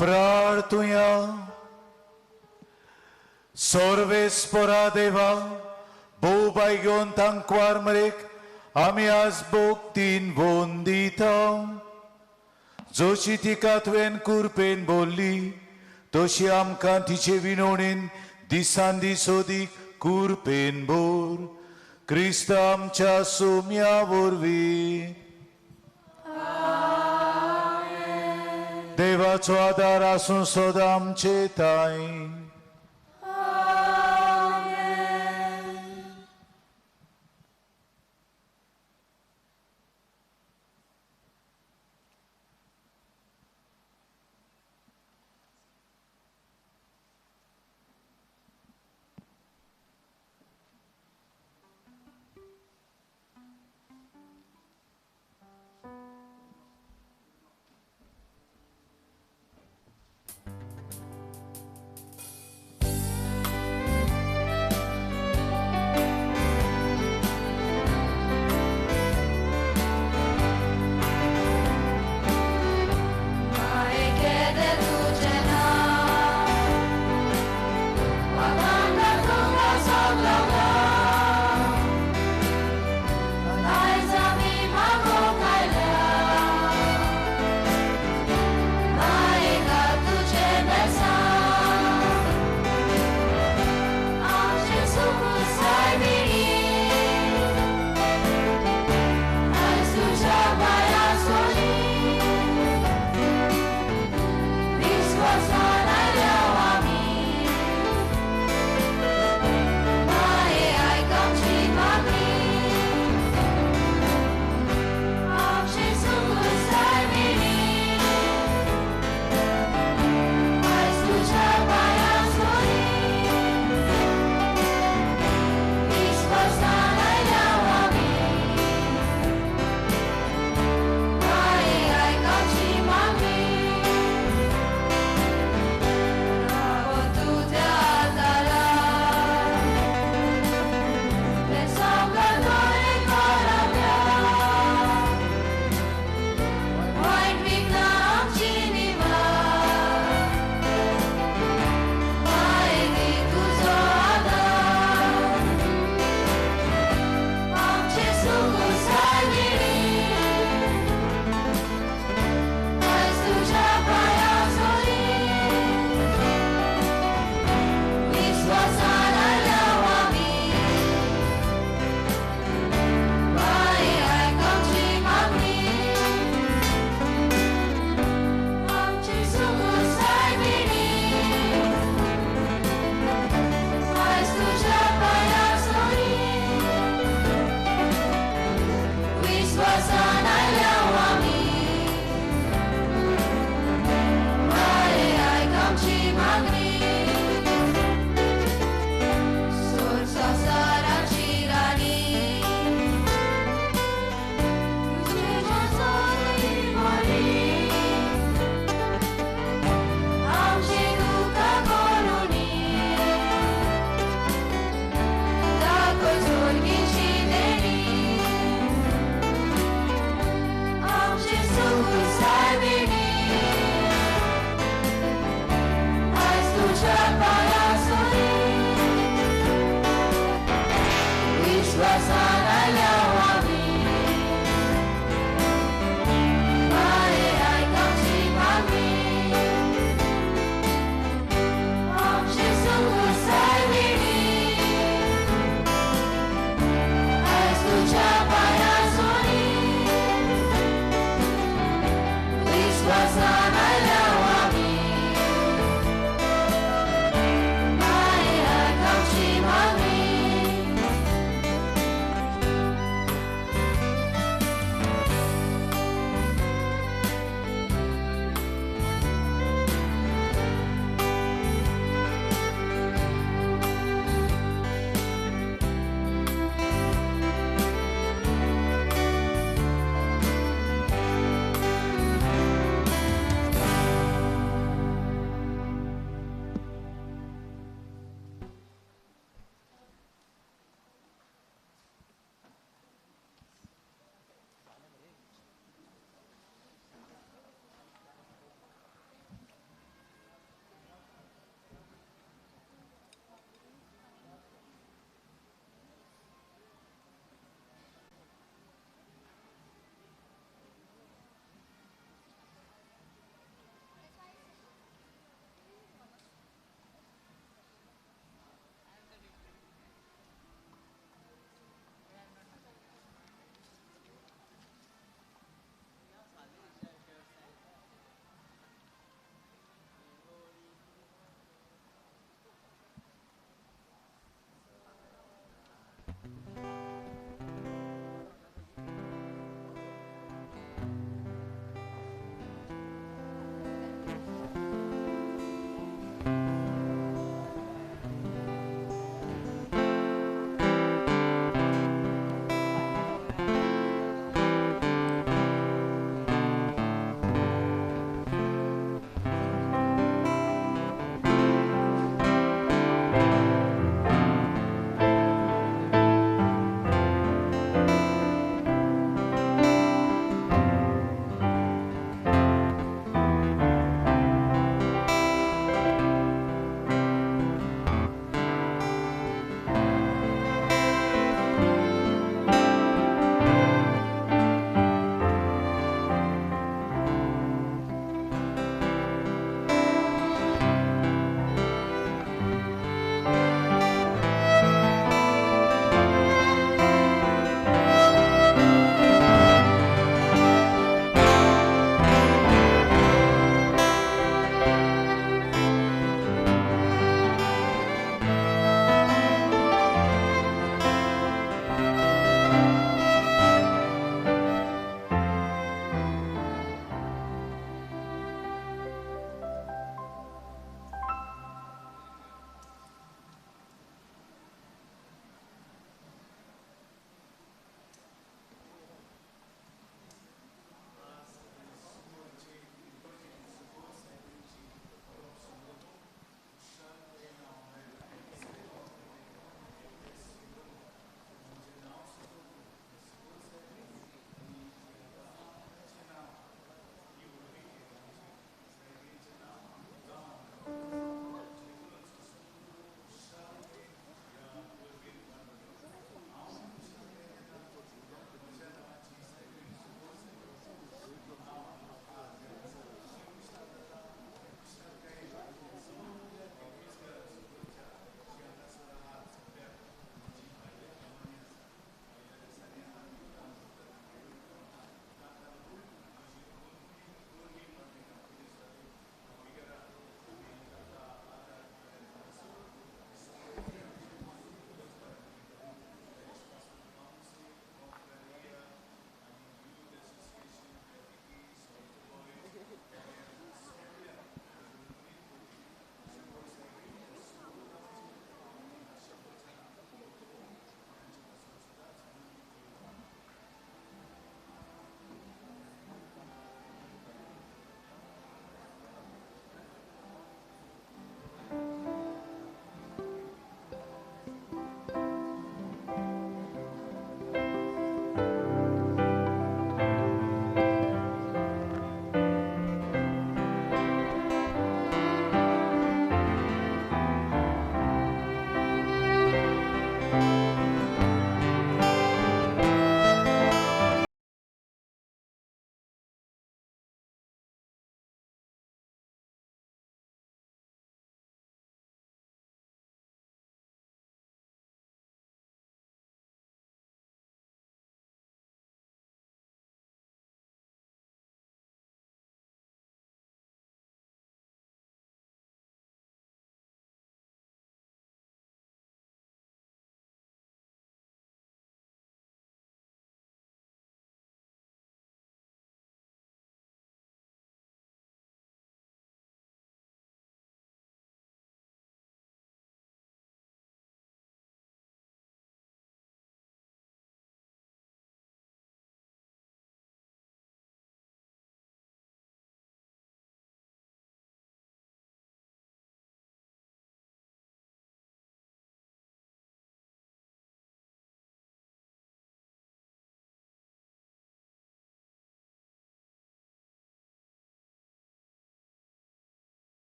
प्रार्थुया. सर्वेस्परा देवा भोव घेवन तांकवार मरेक आमी आज भोगतीन भोवन दिता. जशी तिका तुवें कुरपेन बोल्ली तशी आमकां तिचे विनवणेन दिसान दीस अदीक कुरपेन भर. क्रिस्त आमच्या सोम्या वरवीं. देवाचो आदार आसूं सदां आमचे ताई.